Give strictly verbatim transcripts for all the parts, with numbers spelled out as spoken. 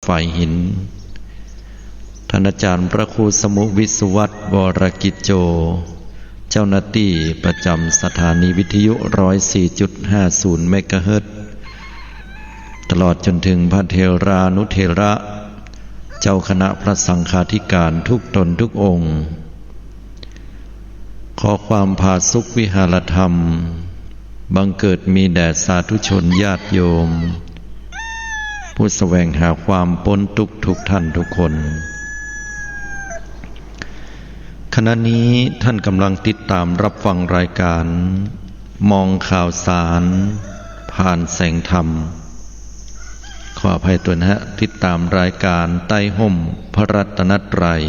ฝายหิน ท่านอาจารย์พระครูสมุห์ วิศวัฒน์ วรกิจโจ เจ้าหน้าตี้ประจ๋ำสถานีวิทยุ ร้อยสี่จุดห้าศูนย์ เมกะเฮิรตซ์ ตลอดจ๋นเถิงพระเถรานุเถระ เจ้าคณะพระสังฆาธิการทุกต๋นทุกองค์ ขอความผาสุกวิหารธรรม บังเกิดมีแด่สาธุชนญาติโยม ผู้แสวงหาความป๊นตุ๊กข์ทุกท่านทุกคน ขณะนี้ท่านกำลังติดต๋ามรับฟังรายการ มองข่าวสาร ผ่านแสงธรรม ขออภัยตวยนะฮะ ติดต๋ามรายการใต้ฮ่มพระรัตนตรัย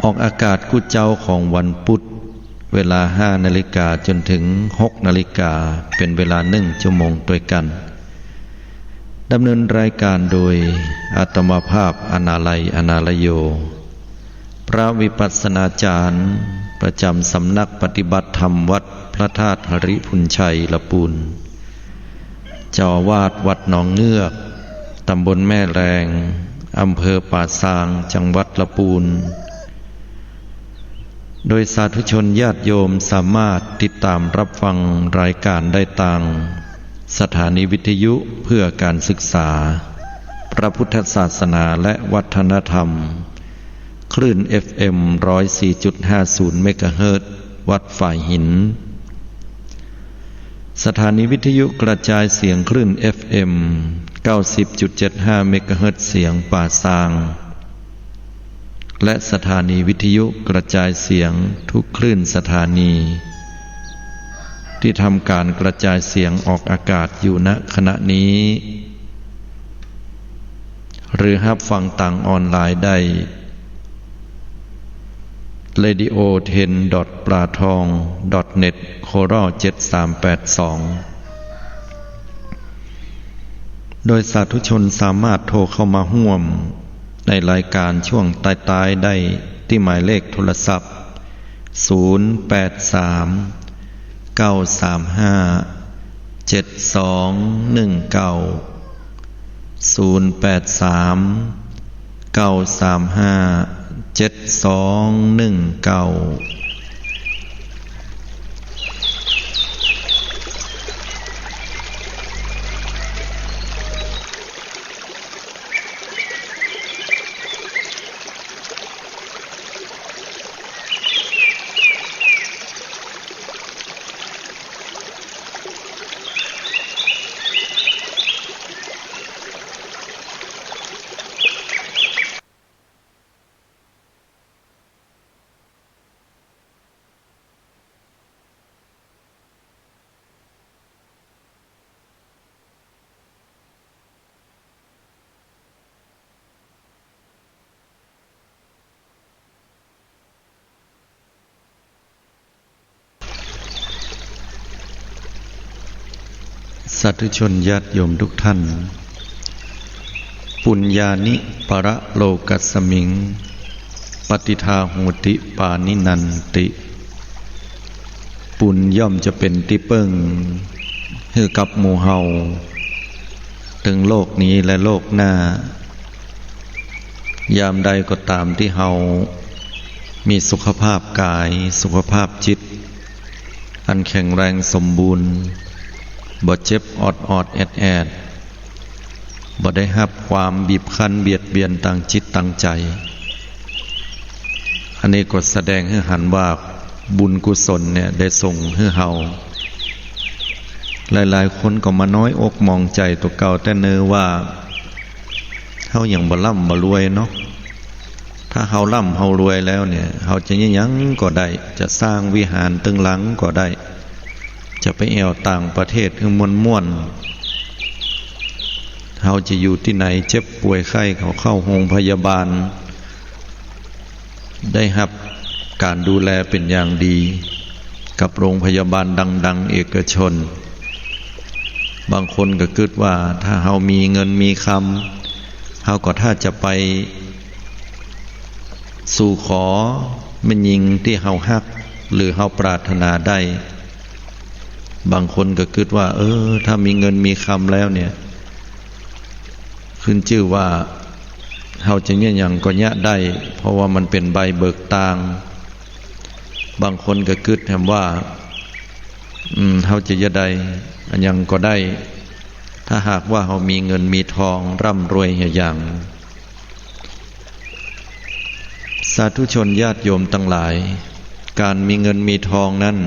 ออกอากาศกู้เจ๊าของวันปุ๊ด เวลาห้านาฬิกาจ๋นเถิงหกนาฬิกา เป๋นเวลาหนึ่งชั่วโมงตวยกั๋น ดำเนินรายการโดยอาตมาภาพ อนาลัย อนาลโย พระวิปัสสนาจ๋ารย์ประจ๋ำสำนักปฏิบัติธรรมวัดพระธาตุหริภุญชัย ละปูน เจ้าอาวาสวัดหนองเงือก ตำบลแม่แลง อำเภอป่าซาง จังหวัดละปูน โดยสาธุชนญาติโยมสามารถติดต๋ามรับฟังรายการได้ตางสถานีวิทยุเพื่อการศึกษาพระพุทธศาสนาและวัฒนธรรม คลื่น เอฟเอ็ม ร้อยสี่จุดห้าศูนย์ เมกะเฮิรตซ์ วัดฝายหิน สถานีวิทยุกระจายเสียงคลื่น เอฟเอ็ม เก้าสิบจุดเจ็ดห้า เมกะเฮิรตซ์ เสียงป่าซาง และสถานีวิทยุกระจายเสียงทุกคลื่นสถานี ตี้ทำก๋านกระจายเสียงออกอากาศอยู่ ณ ขณะนี้ หรือฮับฟังตางออนไลน์ได้ เรดิโอเทน ดอท ปลาทอง ดอท เน็ต โคราล เจ็ดสามแปดสอง โดยสาธุชนสามารถโทรเข้ามาฮ่วมในรายการช่วงต้ายๆ ได้ตี้หมายเลขโทรศัพท์ ศูนย์แปดสาม เก้าสามห้า เจ็ดสองหนึ่งเก้า ศูนย์แปดสาม เก้าสามห้า เจ็ดสองหนึ่งเก้า สาธุชนญาติโยมทุกท่าน ปุญญานิ ปะระโลกัสสมิง ปะติฏฐาโหติ ปาณินันติ บุญย่อมจะเป๋นตี้เปิ้งหื้อกับหมู่เฮา ตึงโลกนี้และโลกหน้า ยามใดก็ต๋ามตี้เฮามีสุขภาพก๋าย สุขภาพจิต อันแข็งแรงสมบูรณ์ บ่เจ็บออดๆ แอดๆ บ่ได้ฮับความบีบคั้นเบียดเบียนตางจิตตางใจ๋ อันนี้ก็แสดงหื้อหันว่าบุญกุศลเนี่ยได้ส่งหื้อเฮา หลายๆ คนก็มาน้อยอกหมองใจ๋ตั๋วเก่าแต่เนิ่นว่า เฮายังบ่ร่ำบ่รวยเนาะ ถ้าเฮาร่ำเฮารวยแล้วเนี่ย เฮาจะเยียะหยังก็ได้ จะสร้างวิหารตึงหลังก็ได้ จะไปแอ่วต่างประเทศหื้อม่วนๆ เฮาจะอยู่ตี้ไหน เจ็บป่วยไข้ก็เข้าโฮงพยาบาล ได้ฮับก๋านดูแลเป๋นอย่างดี กับโฮงพยาบาลดังๆ เอกชน บางคนก็กึ๊ดว่าถ้าเฮามีเงินมีคำ เฮาก็ถ้าจะไปสู่ขอแม่ญิงตี้เฮาฮัก หรือเฮาปรารถนาได้ บางคนก็กึ๊ดว่า เออ ถ้ามีเงินมีคำแล้วเนี่ย ใค ขึ้นจื้อว่าเฮาจะเยียะหยังก็เยียะได้ เพราะว่ามันเป๋นใบเบิกตาง บางคนก็กึ๊ดแหมว่า อืม เฮาจะเยียะใดอะหยังก็ได้ ถ้าหากว่าเฮามีเงินมีทองร่ำรวยเหียหยัง สาธุชนญาติโยมตังหลาย ก๋านมีเงินมีทองนั้น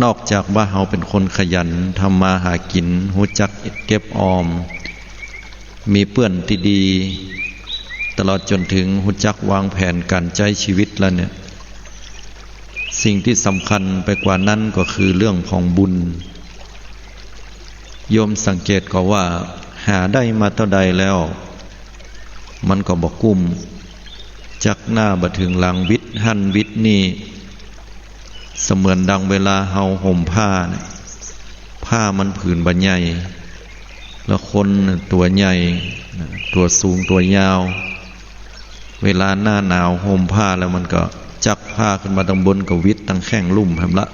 นอกจากว่าเฮาเป๋นคนขยันทำมาหากิ๋น ฮู้จักเก็บออม มีเปื้อนตี้ดี ตลอดจ๋นเถิงฮู้จักวางแผนก๋านใจ๊จีวิตแล้วเนี่ย สิ่งตี้สำคัญไปกว่านั้นก็คือเรื่องของบุญ โยมสังเกตก่อว่า หาได้มาเต้าใดแล้ว มันก็บ่กุ้ม จักหน้าบ่เถิงหลัง วิดหั้นวิดนี่ เสมือนดังเวลาเฮาห่มผ้าเนี่ย ผ้ามันผืนบ่ใหญ่ แล้วคนตัวใหญ่ ตัวสูงตัวยาว เวลาหน้าหนาวห่มผ้าแล้วมันก็จักผ้าขึ้นมาตังบนก็วิดตังแข้งลุ่มแหมละ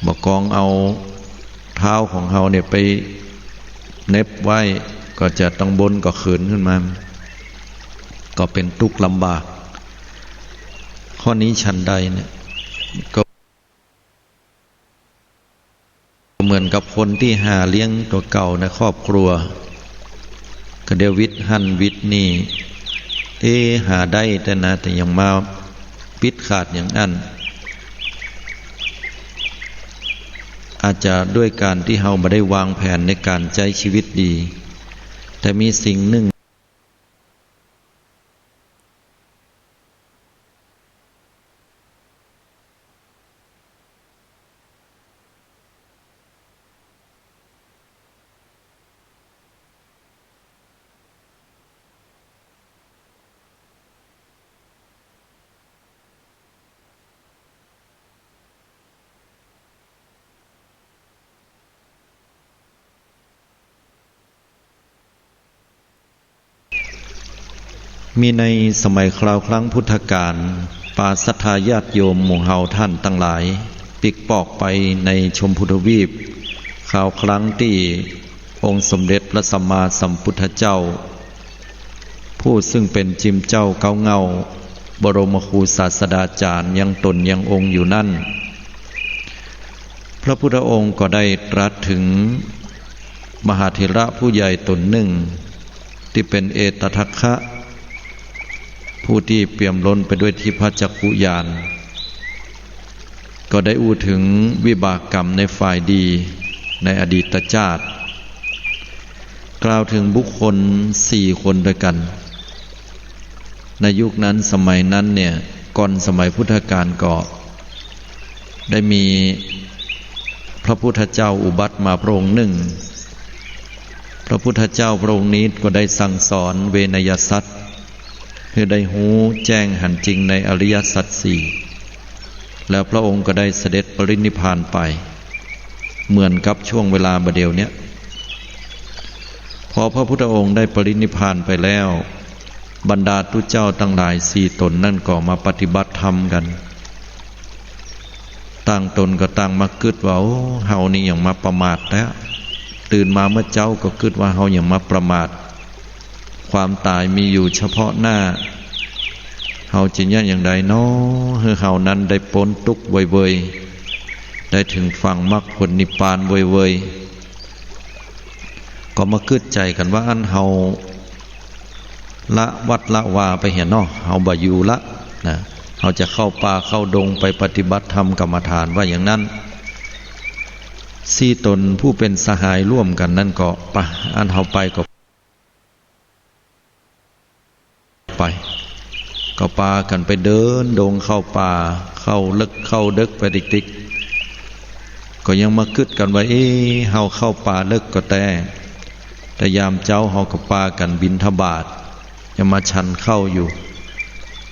บ่กองเอาเท้าของเฮาเนี่ยไปเหน็บไว้ ก็จะตังบนก็เขินขึ้นมา ก็เป๋นตุ๊กข์ลำบาก ข้อนี้ฉันใดเนี่ย ก็เหมือนกับคนตี้หาเลี้ยงตั๋วเก่าในครอบครัว ก็เดี๋ยววิดหั้นวิดนี่ เอ๊ะ หาได้แต๊นะ แต่หยังมาปิดขาดอย่างอั้น อาจจะด้วยก๋านตี้เฮาบ่ได้วางแผนในก๋านใจ๊จีวิตดี แต่มีสิ่งนึ่ง มีในสมัยคราวครั้งพุทธกาล ปาศรัทธาญาติโยมหมู่เฮาต้านตังหลาย ปิ๊กปอกไปในชมพูทวีป คราวครั้งตี้องค์สมเด็จพระสัมมาสัมพุทธเจ้า ผู้ซึ่งเป๋นจิมเจ้าเก๊าเหง้า บรมครูศาสดาจ๋ารย์ยังต๋นยังองค์อยู่นั้น พระพุทธองค์ก็ได้ตรัสเถิงมหาเถระผู้ใหญ่ต๋นนึ่ง ตี้เป๋นเอตทัคคะ ผู้ตี้เปี่ยมล้นไปด้วยทิพพจักขุญาณ ก็ได้อู้เถิงวิบากกรรมในฝ่ายดีในอดีตจาติ กล่าวเถิงบุคคลสี่คนด้วยกั๋น ในยุคนั้นสมัยนั้นเนี่ย ก่อนสมัยพุทธกาลก็ได้มีพระพุทธเจ้าอุบัติมาพระองค์นึ่ง พระพุทธเจ้าพระองค์นี้ก็ได้สั่งสอนเวนยสัตว์ หื้อได้ฮู้แจ้งหันจริงในอริยสัจสี่ แล้วพระองค์ก็ได้เสด็จปรินิพพานไป เหมือนกับช่วงเวลาบ่าเดี่ยวเนี้ย พอพระพุทธองค์ได้ปรินิพพานไปแล้ว บรรดาตุ๊เจ้าตังหลายสี่ต๋นนั้นก็มาปฏิบัติธรรมกั๋น ต่างต๋นก็ต่างมากึ๊ดว่า โอ้ เฮานี่หยังมาประมาทแต๊ ตื่นมาเมื่อเจ๊าก็กึ๊ดว่าเฮาหยังมาประมาท ความต๋ายมีอยู่เฉพาะหน้า เฮาจะเยียะอย่างใดน้อ หื้อเฮานั้นได้ป๊นตุ๊กข์เวยๆ ได้เถิงฝั่งมรรคผลนิพพานเวยๆ ก็มากึ๊ดใจ๋กั๋นว่า อั้นเฮาละวัดละวาไปเหียน้อ เฮาบ่อยู่ละนะ เฮาจะเข้าป่าเข้าดงไปปฏิบัติธรรมกรรมฐานว่าอย่างนั้น สี่ต๋นผู้เป๋นสหายร่วมกั๋นนั้นก็ ปะ อั้นเฮาไปก็ ไป ก็ปากั๋นไปเดินดงเข้าป่า เข้าเลิ็กเข้าเดิ็กไปติ๊กๆ ก็ยังมากึ๊ดกั๋นว่า เอ๊ะ เฮาเข้าป่าเลิ็กก็แต๊ แต่ยามเจ๊าเฮาก็ปากั๋นบิณฑบาต ยังมาฉันข้าวอยู่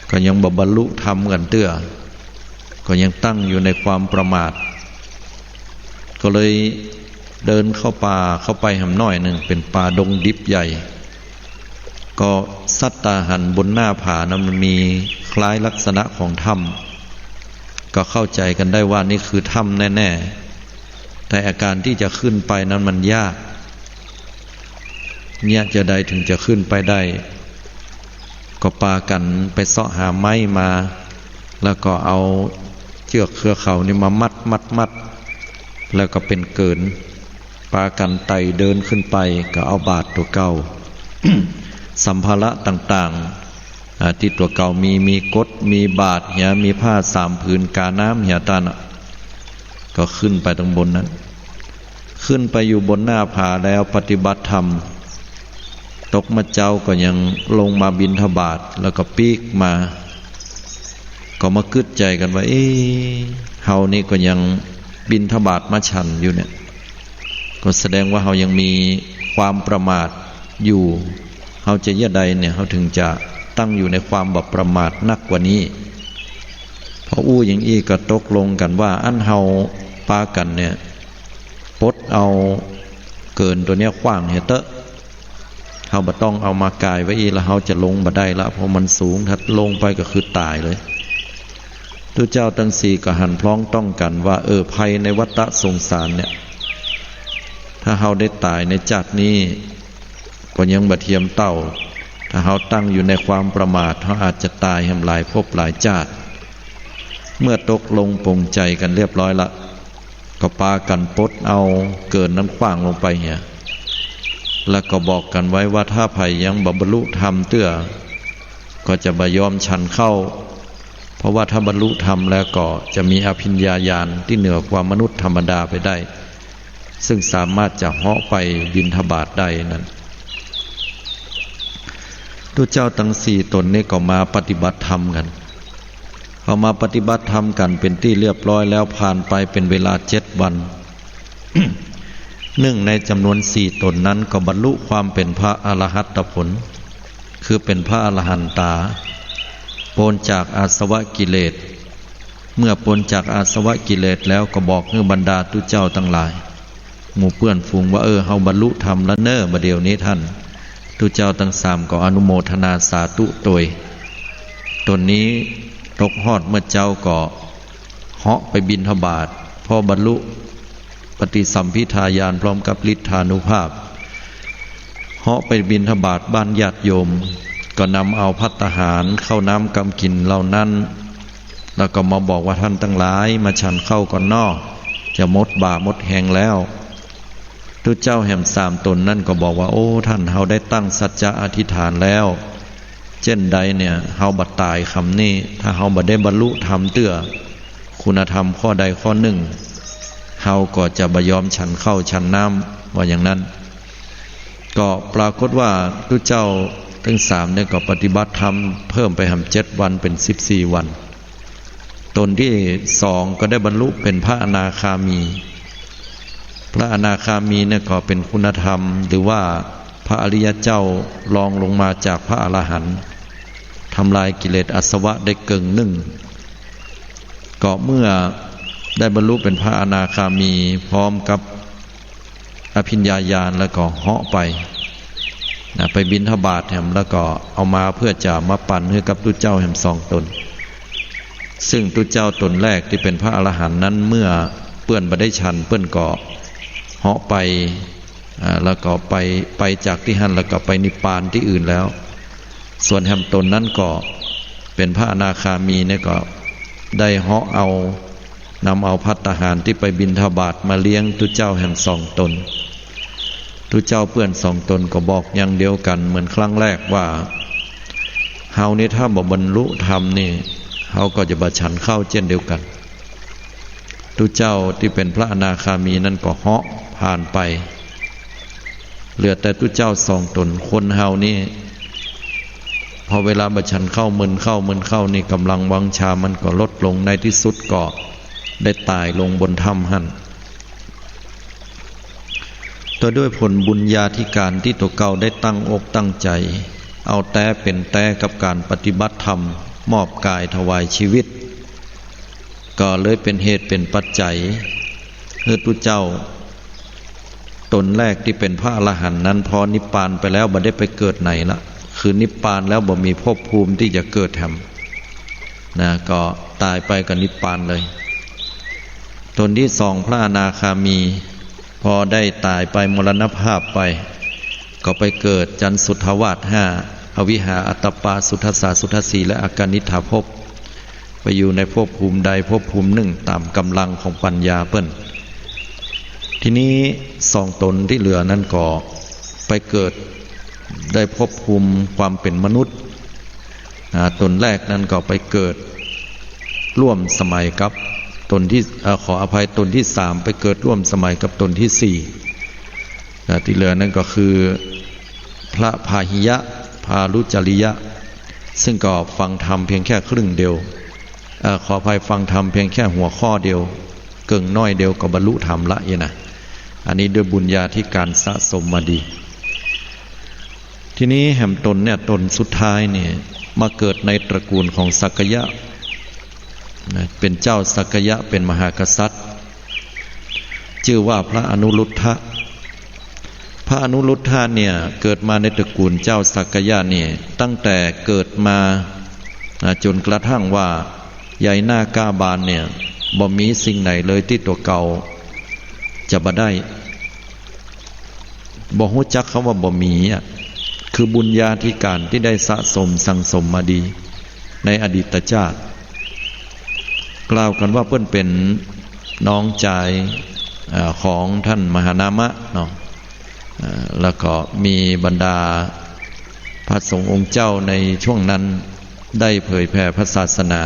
ก็ยังบ่บรรลุธรรมกั๋นเตื้อ ก็ยังตั้งอยู่ในความประมาท ก็เลยเดินเข้าป่าเข้าไปแหมหน้อยนึ่ง เป๋นป่าดงดิบใหญ่ ก็สัตว์ตาหันบนหน้าผานั้นมันมีคล้ายลักษณะของถ้ำ ก็เข้าใจ๋กั๋นได้ว่านี่คือถ้ำแน่ๆ แต่อาการตี้จะขึ้นไปนั้นมันยาก เยียะจาใดเถิงจะขึ้นไปได้ ก็ปากั๋นไปเซาะหาไม้มา แล้วก็เอาเจื้อกเครือเขานี่มามัด มัด มัด แล้วก็เป๋นเกิน ปากั๋นไต่เดินขึ้นไป ก็เอาบาตรตั๋วเก่า สัมภาระต่างๆ อ่า ตี้ตั๋วเก่ามี มีกด มีบาตรเหีย มีผ้าสามผืน ก๋าน้ำเหีย ต้านน่ะ ก็ขึ้นไปตังบนนั้น ขึ้นไปอยู่บนหน้าผาแล้วปฏิบัติธรรม ตกมาเจ๊าก็ยังลงมาบิณฑบาต แล้วก็ปิ๊กมา ก็มากึ๊ดใจ๋กั๋นว่า เอ๊ะ เฮานี่ก็ยังบิณฑบาตมาฉันอยู่เนี่ย ก็แสดงว่าเฮายังมีความประมาทอยู่ เฮาจะเยียะใดเนี่ย เฮาเถิงจะตั้งอยู่ในความบ่ประมาทนักกว่านี้ พออู้อย่างอี้ก็ตกลงกั๋นว่า อั้นเฮาปากั๋นเนี่ย ปลดเอาเกินตั๋วเนี้ยขว้างเหียเต๊อะ เฮาบ่ต้องเอามากายไว้อี้ละ เฮาจะลงบ่ได้ละ เพราะมันสูง ถ้าลงไปก็คือต๋ายเลย ตุ๊เจ้าตังสี่ก็หันพร้องต้องกั๋นว่า เออ ภัยในวัฏฏะสงสารเนี่ย ถ้าเฮาได้ต๋ายในจาตินี้ ก็ยังบ่เทียมเต้า ถ้าเฮาตั้งอยู่ในความประมาท เฮาอาจจะต๋ายแหมหลายภพหลายจาติ เมื่อตกลงปลงใจ๋กั๋นเรียบร้อยละ ก็ปากั๋นปลดเอาเกินนั้นขว้างลงไปเหีย แล้วก็บอกกั๋นไว้ว่า ถ้าใผยังบ่บรรลุธรรมเตื้อ ก็จะบ่ยอมฉันข้าว เพราะว่าถ้าบรรลุธรรมแล้วก็จะมีอภิญญาญาณตี้เหนือกว่ามนุษย์ธรรมดาไปได้ ซึ่งสามารถจะเหาะไปบิณฑบาตได้นั้น ตุ๊เจ้าตังสี่ต๋นนี้ก็มาปฏิบัติธรรมกั๋น พอมาปฏิบัติธรรมกั๋นเป๋นตี้เรียบร้อยแล้ว ผ่านไปเป๋นเวลาเจ็ดวัน นึ่งในจ๋ำนวนสี่ต๋นนั้นก็บรรลุความเป๋นพระอรหัตตผล คือเป๋นพระอรหันต๋า ป๊นจากอาสวะกิเลส เมื่อป๊นจากอาสวะกิเลสแล้วก็บอกหื้อบรรดาตุ๊เจ้าตังหลาย หมู่เปื้อนฝูงว่า เออ เฮาบรรลุธรรมแล้วเน่อ บ่าเดี่ยวนี้ท่าน ตุ๊เจ้าตังสามก็อนุโมทนาสาธุโตย ต๋นนี้ตกฮอดเมื่อเจ๊าก็เหาะไปบิณฑบาต พอบรรลุปฏิสัมภิทาญาณพร้อมกับฤทธานุภาพ เหาะไปบิณฑบาตบ้านญาติโยม ก็นำเอาภัตตาหาร ข้าวน้ำกำกิ๋นเหล่านั้น แล้วก็มาบอกว่า ท่านตังหลาย มาฉันข้าวก่อนเน่อ จะหมดบ่าหมดแฮงแล้ว ตุ๊เจ้าแหมสามต๋นนั้นก็บอกว่า โอ้ ท่าน เฮาได้ตั้งสัจจะอธิษฐานแล้ว เจ้นใดเนี่ย เฮาบ่ต๋ายคำนี้ ถ้าเฮาบ่ได้บรรลุธรรมเตื้อ คุณธรรมข้อใดข้อนึ่ง เฮาก็จะบ่ยอมฉันข้าวฉันน้ำ ว่าอย่างนั้น ก็ปรากฏว่าตุ๊เจ้าตังสามเนี่ยก็ปฏิบัติธรรมเพิ่มไปแหมเจ็ดวันเป๋นสิบสี่วัน ต๋นตี้สองก็ได้บรรลุเป๋นพระอนาคามี พระอนาคามีเนี่ยก็เป๋นคุณธรรม หรือว่าพระอริยเจ้ารองลงมาจากพระอรหันต์ ทำลายกิเลสอาสวะได้เกิ่งนึ่ง ก็เมื่อได้บรรลุเป๋นพระอนาคามีพร้อมกับอภิญญาญาณแล้วก็เหาะไป นะ ไปบิณฑบาตแหม แล้วก็เอามาเพื่อจะมาปั๋นหื้อกับตุ๊เจ้าแหมสองต๋น ซึ่งตุ๊เจ้าต๋นแรกตี้เป๋นพระอรหันต์นั้น เมื่อเปื้อนบ่ได้ฉัน เปิ้นก็เหาะไป อ่า แล้วก็ไป ไปจากตี้หั้น แล้วก็ไปนิพพานตี้อื่นแล้ว ส่วนแหมต๋นนั้นก็เป๋นพระอนาคามีเนี่ย ก็ได้เหาะเอา นำเอาภัตตาหารตี้ไปบิณฑบาตมาเลี้ยงตุ๊เจ้าแหมสองต๋น ตุ๊เจ้าเปื้อนสองต๋นก็บอกอย่างเดียวกั๋นเหมือนครั้งแรกว่า เฮานี่ถ้าบ่บรรลุธรรมนี่ เฮาก็จะบ่ฉันข้าวเจ้นเดียวกั๋น ตุ๊เจ้าตี้เป๋นพระอนาคามีนั้นก็เหาะผ่านไป เหลือแต่ตุ๊เจ้าสองต๋น คนเฮานี่ พอเวลาบ่ฉันข้าว มึนข้าว มึนข้าวนี่ ก๋ำลังวังชามันก็ลดลง ในตี้สุดก็ได้ต๋ายลงบนถ้ำหั้น แต่ด้วยผลบุญญาธิการตี้ตั๋วเก่าได้ตั้งอกตั้งใจ๋ เอาแต๊เป๋นแต๊กับก๋านปฏิบัติธรรม มอบก๋ายถวายจีวิต ก็เลยเป๋นเหตุเป๋นปัจจัย หื้อตุ๊เจ้าต๋นแรกตี้เป๋นพระอรหันต์นั้น พอนิพพานไปแล้วบ่ได้ไปเกิดไหนละ คือนิพพานแล้วบ่มีภพภูมิตี้จะเกิดแหม นะ ก็ต๋ายไปก็นิพพานเลย ต๋นตี้สองพระอนาคามี พอได้ต๋ายไปมรณภาพไป ก็ไปเกิดจันสุทธาวาสห้า อวิหา อัตตปา สุทัสสา สุทัสสี และอากนิฏฐภพ ไปอยู่ในภพภูมิใดภพภูมินึ่งต๋ามก๋ำลังของปั๋ญญาเปิ้น ทีนี้สองต๋นตี้เหลือนั้นก็ไปเกิดได้ภพภูมิความเป๋นมนุษย์ อ่า ต๋นแรกนั้นก็ไปเกิดร่วมสมัยกับต๋นตี้ เอ่อ ขออภัย ต๋นตี้สามไปเกิดร่วมสมัยกับต๋นตี้สี่ อ่า ตี้เหลือนั้นก็คือ พระพาหิยะ พาลุจริยะ ซึ่งก็ฟังธรรมเพียงแค่ครึ่งเดียว เอ่อ ขออภัย ฟังธรรมเพียงแค่หัวข้อเดียว เกิ่งน้อยเดียวก็บรรลุธรรมละอี้นะ อันนี้ด้วยบุญญาธิการสะสมมาดี ทีนี้แหมต๋นเนี่ย ต๋นสุดท้ายเนี่ย มาเกิดในตระกูลของสักกะยะ นะ เป๋นเจ้าสักกะยะ เป๋นมหากษัตริย์ จื้อว่าพระอนุรุทธะ พระอนุรุทธะเนี่ย เกิดมาในตระกูลเจ้าสักกะยะเนี่ย ตั้งแต่เกิดมา นะ จ๋นกระทั่งว่าใหญ่หน้าก้าบานเนี่ย บ่มีสิ่งไหนเลยตี้ตั๋วเก่าจะบ่ได้ บ่ฮู้จักกำว่าบ่มีอะ คือบุญญาธิการตี้ได้สะสมสั่งสมมาดีในอดีตจาติ กล่าวกั๋นว่าเปิ้นเป๋นน้องจาย เอ่อ ของต้านมหานามะเนาะ เอ่อ แล้วก็มีบรรดาพระสงฆ์องค์เจ้าในช่วงนั้นได้เผยแผ่พระศาสนา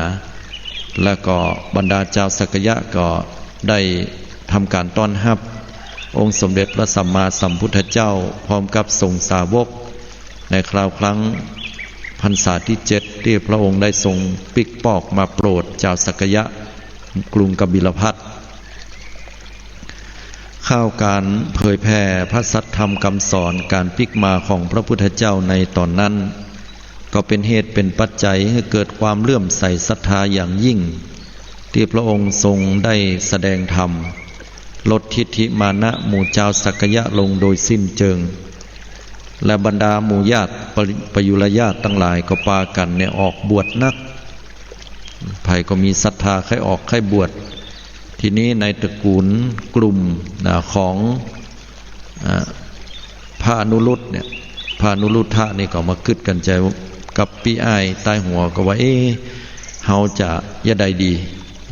แล้วก็บรรดาจาวสักกะยะก็ได้ทำก๋านต้อนฮับองค์สมเด็จพระสัมมาสัมพุทธเจ้าพร้อมกับสงฆ์สาวก ในคราวครั้งพรรษาตี้เจ็ดตี้พระองค์ได้ทรงปิ๊กปอกมาโปรดจาวสักกะยะกรุงกบิลพัสดุ์ ข่าวก๋านเผยแผ่พระสัทธรรมกำสอน ก๋านปิ๊กมาของพระพุทธเจ้าในต๋อนนั้น ก็เป๋นเหตุเป๋นปัจจัยหื้อเกิดความเลื่อมใสศรัทธาอย่างยิ่ง ตี้พระองค์ทรงได้แสดงธรรม ลดทิฐิมานะหมู่จาวสักกะยะลงโดยสิ้นเจิง และบรรดาหมู่ญาติปริ ปยุรญาติตังหลายก็ปากั๋นเนี่ยออกบวชนัก ใผก็มีศรัทธาใค่ออกใค่บวช ทีนี้ในตระกูลกลุ่ม นะ ของ อ่า พระอนุรุทธะเนี่ย พระอนุรุทธะนี่ก็มากึ๊ดกั๋นใจ๋กับปี้อ้ายใต้หัวก็ว่า เอ๊ะ เฮาจะจะใดดี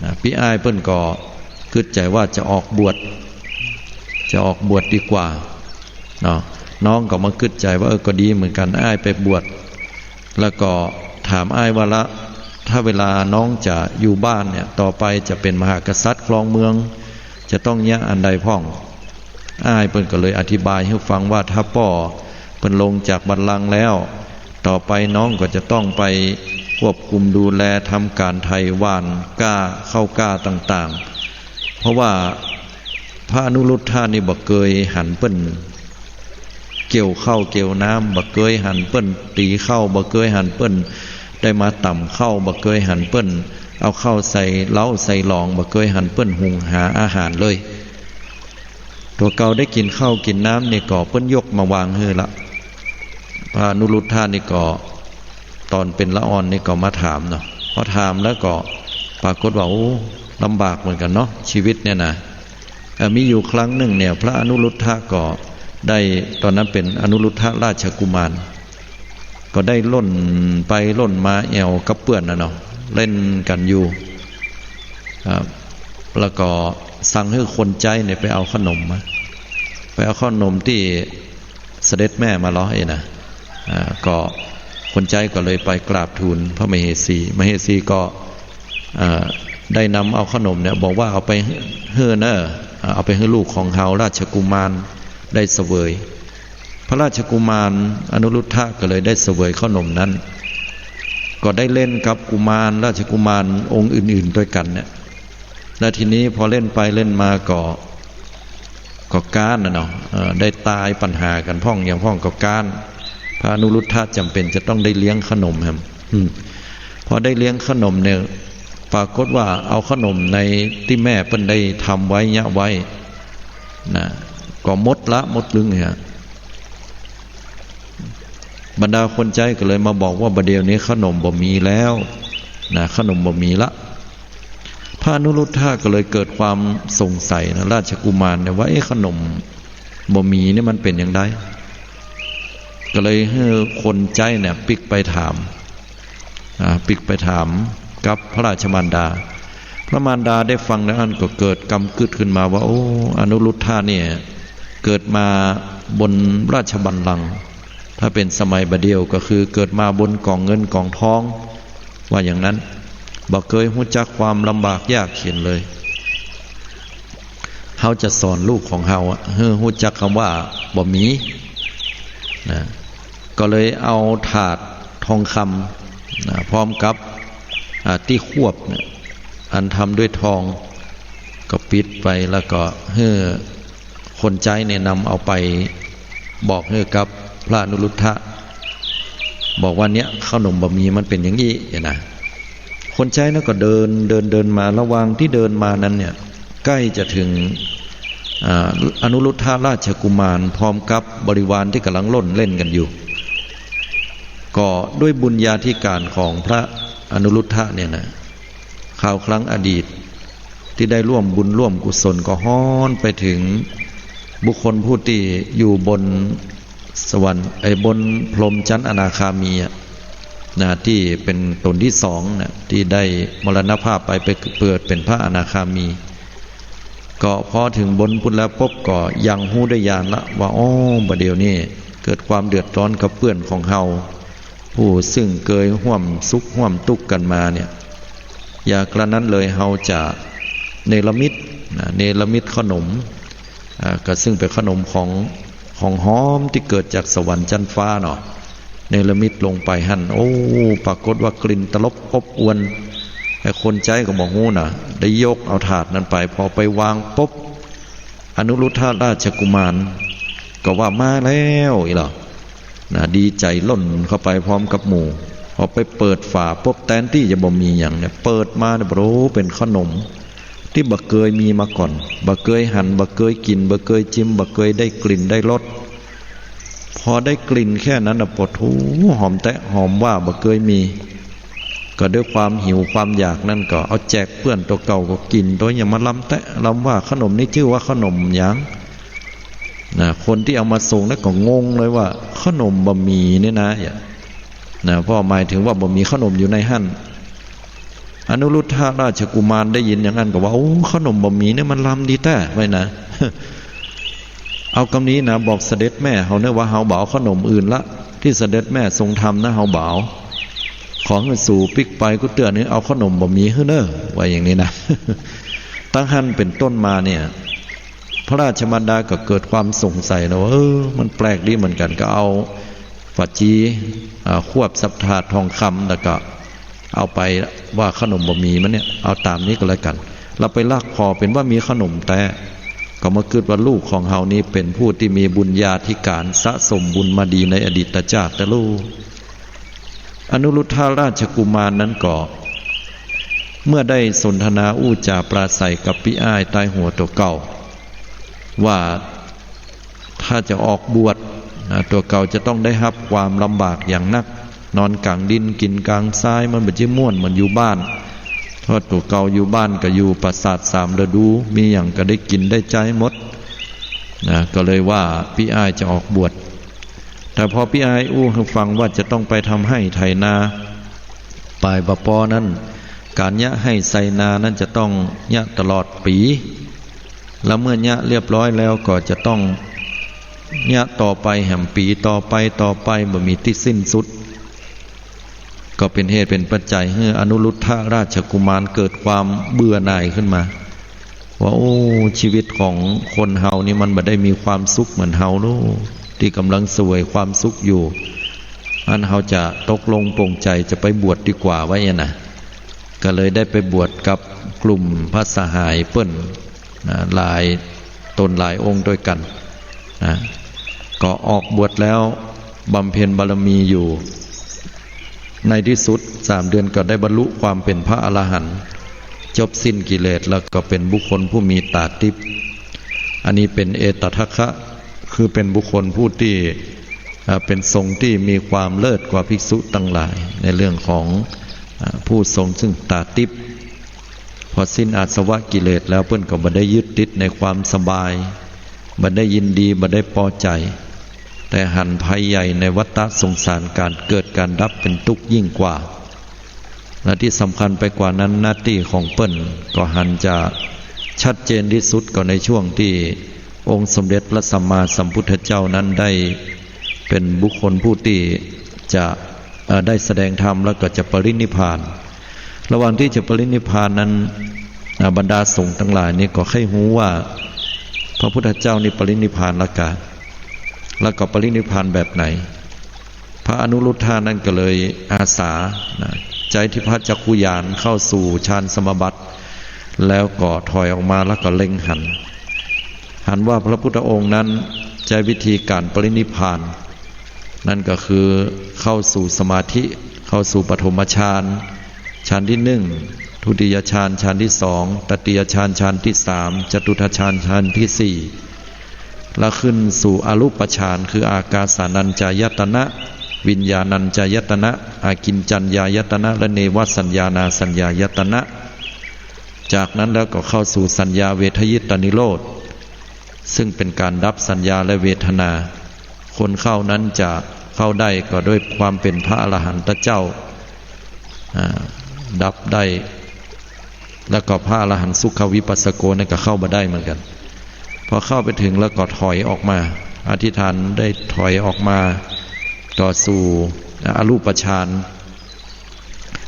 นะ ปี้อ้ายเปิ้นก็กึ๊ดใจ๋ว่าจะออกบวช จะออกบวชดีกว่า เนาะ น้องก็มากึ๊ดใจ๋ว่า เออ ก็ดีเหมือนกั๋น อ้ายไปบวช แล้วก็ถามอ้ายว่า ละ ถ้าเวลาน้องจะอยู่บ้านเนี่ย ต่อไปจะเป๋นมหากษัตริย์ครองเมือง จะต้องเยียะอันใดพ่อง อ้ายเปิ้นก็เลยอธิบายหื้อฟังว่า ถ้าป้อเปิ้นลงจากบัลลังก์แล้ว ต่อไปน้องก็จะต้องไปควบคุมดูแลทำก๋านไถหว่านกล้า ข้าวกล้าต่างๆ เพราะว่าพระอนุรุทธะนี่บ่เกยหันเปิ้นเกี่ยวข้าวเกี่ยวน้ำ บ่เกยหันเปิ้นตี๋ข้าว บ่เกยหันเปิ้นได้มาตำข้าว บ่เกยหันเปิ้นเอาข้าวใส่เล้าใส่หลอง บ่เกยหันเปิ้นหุงหาอาหารเลย ตั๋วเก่าได้กิ๋นข้าวกิ๋นน้ำนี่ก็เปิ้นยกมาวางหื้อละ พระอนุรุทธะนี่ก็ต๋อนเป๋นละอ่อนนี่ก็มาถามเนาะ พอถามแล้วก็ปรากฏว่า โอ้ ลำบากเหมือนกั๋นเนาะ ชีวิตเนี่ยนะ เอ่อ มีอยู่ครั้งนึ่งเนี่ย พระอนุรุทธะก็ได้ ต๋อนนั้นเป๋นอนุรุทธะราชกุมาร ก็ได้ล่นไปล่นมาแอ่วกับเปื้อนน่ะเนาะ เล่นกั๋นอยู่ อ่า แล้วก็สั่งหื้อคนใจ๊เนี่ยไปเอาเข้าหนมมา ไปเอาเข้าหนมตี้เสด็จแม่มาลอเอยนะ อ่า ก็คนใจ๊ก็เลยไปกราบทูลพระมเหสี มเหสีก็ อ่า ได้นำเอาเข้าหนมเนี่ย บอกว่าเอาไปหื้อเน่อ อ่า เอาไปหื้อลูกของเฮาราชกุมารได้เสวย พระราชกุมารอนุรุทธะก็เลยได้เสวยเข้าหนมนั้น ก็ได้เล่นกับกุมารราชกุมารองค์อื่นๆ ตวยกั๋นเนี่ย แล้วทีนี้พอเล่นไปเล่นมาก็ ก็ก๊านน่ะเนาะ เอ่อ ได้ตายปัญหากั๋นพ่องอย่างพ่องก็ก๊าน พระอนุรุทธะจ๋ำเป๋นจะต้องได้เลี้ยงเข้าหนมแหม อืม พอได้เลี้ยงเข้าหนมเนี่ย ปรากฏว่าเอาเข้าหนมในตี้แม่เปิ้นได้ทำไว้เยียะไว้ นะ ก็หมดละหมดลึงเนี่ย บรรดาคนใจ๊ก็เลยมาบอกว่า บ่าเดี่ยวนี้เข้าหนมบ่มีแล้ว นะ เข้าหนมบ่มีละ พระอนุรุทธะก็เลยเกิดความสงสัยนะ ราชกุมารเนี่ยว่า เอ๊ะ เข้าหนมบ่มีนี่มันเป๋นอย่างใด ก็เลยหื้อคนใจ๊เนี่ยปิ๊กไปถาม อ่า ปิ๊กไปถามกับพระราชมารดา พระมารดาได้ฟังดังนั้นก็เกิดกำกึดขึ้นมาว่า โอ้ อนุรุทธะเนี่ยเกิดมาบนราชบัลลังก์ ถ้าเป๋นสมัยบ่าเดี่ยวก็คือเกิดมาบนก๋องเงินก๋องทอง ว่าอย่างนั้น บ่เกยฮู้จักความลำบากยากเข็ญเลย เฮาจะสอนลูกของเฮาอะ หื้อฮู้จักกำว่าบ่มี นะ ก็เลยเอาถาดทองคำ นะ พร้อมกับ อ่า ตี้ควบเนี่ย อันทำด้วยทอง ก็ปิดไป แล้วก็หื้อคนใจ๊เนี่ยนำเอาไปบอกหื้อกับพระอนุรุทธะ บอกว่าเนี่ย ข้าวหนมบ่มีมันเป๋นอย่างอี้นะ คนใจ๊นั้นก็เดิน เดิน เดินมา ระหว่างตี้เดินมานั้นเนี่ย ใก้จะเถิง อ่า อนุรุทธะราชกุมารพร้อมกับบริวารตี้ก่ำลังล่นเล่นกั๋นอยู่ ก็ด้วยบุญญาธิก๋านของพระอนุรุทธะเนี่ยนะ คราวครั้งอดีตตี้ได้ร่วมบุญร่วมกุศลก็ฮ้อนไปเถิงบุคคลผู้ตี้อยู่บนสวรรค์ ไอ้บนพรหมจั๊นอนาคามีอะ นะ ตี้เป๋นต๋นตี้สองนะ ตี้ได้มรณภาพไป ไปเกิดเป๋นพระอนาคามี ก็พอเถิงบนปุ้นแล้วปุ๊บก็ยังฮู้ด้วยญาณละว่า อ้อ บ่าเดี่ยวนี้เกิดความเดือดร้อนกับเปื้อนของเฮา ผู้ซึ่งเกยฮ่วมสุขฮ่วมตุ๊กกั๋นมาเนี่ย อย่ากระนั้นเลย เฮาจะเนรมิตนะ เนรมิตข้าวหนม อ่า ก็ซึ่งเป๋นข้าวหนมของ ของหอมตี้เกิดจากสวรรค์จั๊นฟ้าเนาะ เนรมิตลงไปหั้น โอ้ ปรากฏว่ากลิ่นตลบอบอวล ไอ้คนใจ๊ก็บ่ฮู้นะ ได้ยกเอาถาดนั้นไป พอไปวางปุ๊บ อนุรุทธะราชกุมารก็ว่ามาแล้วอี้เหรอ นะ ดีใจ๋ล่นเข้าไปพร้อมกับหมู่ พอไปเปิดฝาปุ๊บ แตนตี้จะบ่มีหยังเนี่ย เปิดมาเนี่ย โอ้ เป๋นข้าวหนมตี้บ่เกยมีมาก่อน บ่เกยหัน บ่เกยกิ๋น บ่เกยจิม บ่เกยได้กลิ่นได้รส พอได้กลิ่นแค่นั้นน่ะ ปะโถ หอมแต๊หอมว่า บ่เกยมี ก็ด้วยความหิวความอยากนั้นก็เอาแจกเปื้อนตั๋วเก่าก็กิ๋น ตั๋วยังมาลำแต๊ลำว่า ข้าวหนมนี้จื้อว่าข้าวหนมหยัง นะ คนตี้เอามาส่งนั้นก็งงเลยว่า ข้าวหนมบ่มีเนี่ยนะ นะ เพราะหมายเถิงว่าบ่มีข้าวหนมอยู่ในหั้น อนุรุทธะราชกุมารได้ยินอย่างนั้นก็ว่า โอ้ ข้าวหนมบ่มีเนี่ยมันลำดีแต๊ไว้นะ เอากำนี้นะ บอกเสด็จแม่เฮาเน่อว่าเฮาบ่เอาข้าวหนมอื่นละ ตี้เสด็จแม่ทรงทำนะ เฮาบ่เอา ขอหื้อสูปิ๊กไปกู้เตื้อนี่ เอาข้าวหนมบ่มีหื้อเน่อ ว่าอย่างนี้นะ ตั้งหั้นเป๋นต้นมาเนี่ย พระราชมารดาก็เกิดความสงสัยนะว่า เออ มันแปลกดีเหมือนกั๋น ก็เอาฝาจี อ่า ควบสับถาดทองคำ แล้วก็เอาไปว่าข้าวหนมบ่มีมันเนี่ย เอาต๋ามนี้ก็แล้วกั๋น เฮาไปลักผ่อเป๋นว่ามีข้าวหนมแต๊ ก็มากึ๊ดว่าลูกของเฮานี้เป๋นผู้ตี้มีบุญญาธิก๋านสะสมบุญมาดีในอดีตจาติแต๊ลูก อนุรุทธะราชกุมารนั้นก็ เมื่อได้สนทนาอู้จ๋าปราศรัยกับปี้อ้ายใต้หัวตั๋วเก่า ว่าถ้าจะออกบวช อ่า ตั๋วเก่าจะต้องได้ฮับความลำบากอย่างนัก นอนก๋างดินกิ๋นก๋างซาย มันบ่ใจ้ม่วนเหมือนอยู่บ้าน เพราะตั๋วเก่าอยู่บ้านก็อยู่ปราสาทสามฤดู มีหยังก็ได้กิ๋นได้ใจ๊หมด นะ ก็เลยว่าปี้อ้ายจะออกบวช แต่พอปี้อ้ายอู้หื้อฟังว่าจะต้องไปทำไฮ่ไถนา ป่ายบ่ปอนั้น ก๋านเยียะไฮ่ไถนานั้นจะต้องเยียะตลอดปี๋ แล้วเมื่อเยียะเรียบร้อยแล้วก็จะต้องเยียะต่อไปแหมปี๋ต่อไปต่อไป บ่มีตี้สิ้นสุด ก็เป๋นเหตุเป๋นปัจจัยหื้ออนุรุทธะราชกุมารเกิดความเบื่อหน่ายขึ้นมา ว่า โอ้ ชีวิตของคนเฮานี่มันบ่ได้มีความสุขเหมือนเฮาลูก ตี้ก่ำลังเสวยความสุขอยู่ อั้นเฮาจะตกลงปลงใจ๋จะไปบวชดีกว่า ว่าอย่างนั้นนะ ก็เลยได้ไปบวชกับกลุ่มพระสหายเปิ้น นะ หลายต๋นหลายองค์ด้วยกั๋น นะ ก็ออกบวชแล้วบำเพ็ญบารมีอยู่ ในตี้สุดสามเดือนก็ได้บรรลุความเป๋นพระอรหันต์ จบสิ้นกิเลส แล้วก็เป๋นบุคคลผู้มีต๋าติ๊บ อันนี้เป๋นเอตทัคคะ คือเป๋นบุคคลผู้ตี้ อ่า เป๋นสงฆ์ตี้มีความเลิศกว่าภิกษุตังหลาย ในเรื่องของ อ่า ผู้ทรงซึ่งต๋าติ๊บ พอสิ้นอาสวะกิเลสแล้วเปิ้นก็บ่ได้ยึดติดในความสบาย บ่ได้ยินดี บ่ได้ปอใจ๋ แต่หันภัยใหญ่ในวัฏฏะสงสารก๋านเกิดก๋านดับเป๋นตุ๊กข์ยิ่งกว่า และตี้สำคัญไปกว่านั้น หน้าตี้ของเปิ้นก็หันจะชัดเจนตี้สุดก็ในช่วงตี้องค์สมเด็จพระสัมมาสัมพุทธเจ้านั้นได้เป๋นบุคคลผู้ตี้จะ เอ่อ ได้แสดงธรรมแล้วก็จะปรินิพพาน ระหว่างตี้จะปรินิพพานนั้น อ่า บรรดาสงฆ์ตังหลายนี่ก็ใค่ฮู้ว่าพระพุทธเจ้านี่ปรินิพพานแล้วกา แล้วก็ปรินิพพานแบบไหน พระอนุรุทธานั้นก็เลยอาสานะ ใจ๊ทิพพจักขุญาณเข้าสู่ฌานสมาบัติ แล้วก็ถอยออกมาแล้วก็เล็งหัน หันว่าพระพุทธองค์นั้นใจ๊วิธีก๋านปรินิพพาน นั่นก็คือเข้าสู่สมาธิ เข้าสู่ปฐมฌาน ฌานตี้หนึ่ง ทุติยฌาน ฌานตี้สอง ตติยฌาน ฌานตี้สาม จตุตถฌาน ฌานตี้สี่ แล้วขึ้นสู่อรูปฌาน คืออากาสานัญจายตนะ วิญญาณัญจายตนะ อากิญจัญญายตนะ และเนวสัญญานาสัญญายตนะ จากนั้นแล้วก็เข้าสู่สัญญาเวทยิตนิโรธ ซึ่งเป๋นก๋านดับสัญญาและเวทนา คนเข้านั้นจะเข้าได้ก็ด้วยความเป๋นพระอรหันตเจ้า อ่า ดับได้ แล้วก็พระอรหันต์สุขวิปัสสโกนั้นก็เข้าบ่ได้เหมือนกั๋น พอเข้าไปถึงแล้วก็ถอยออกมา อธิษฐานได้ถอยออกมา ก็สู่อรูปฌาน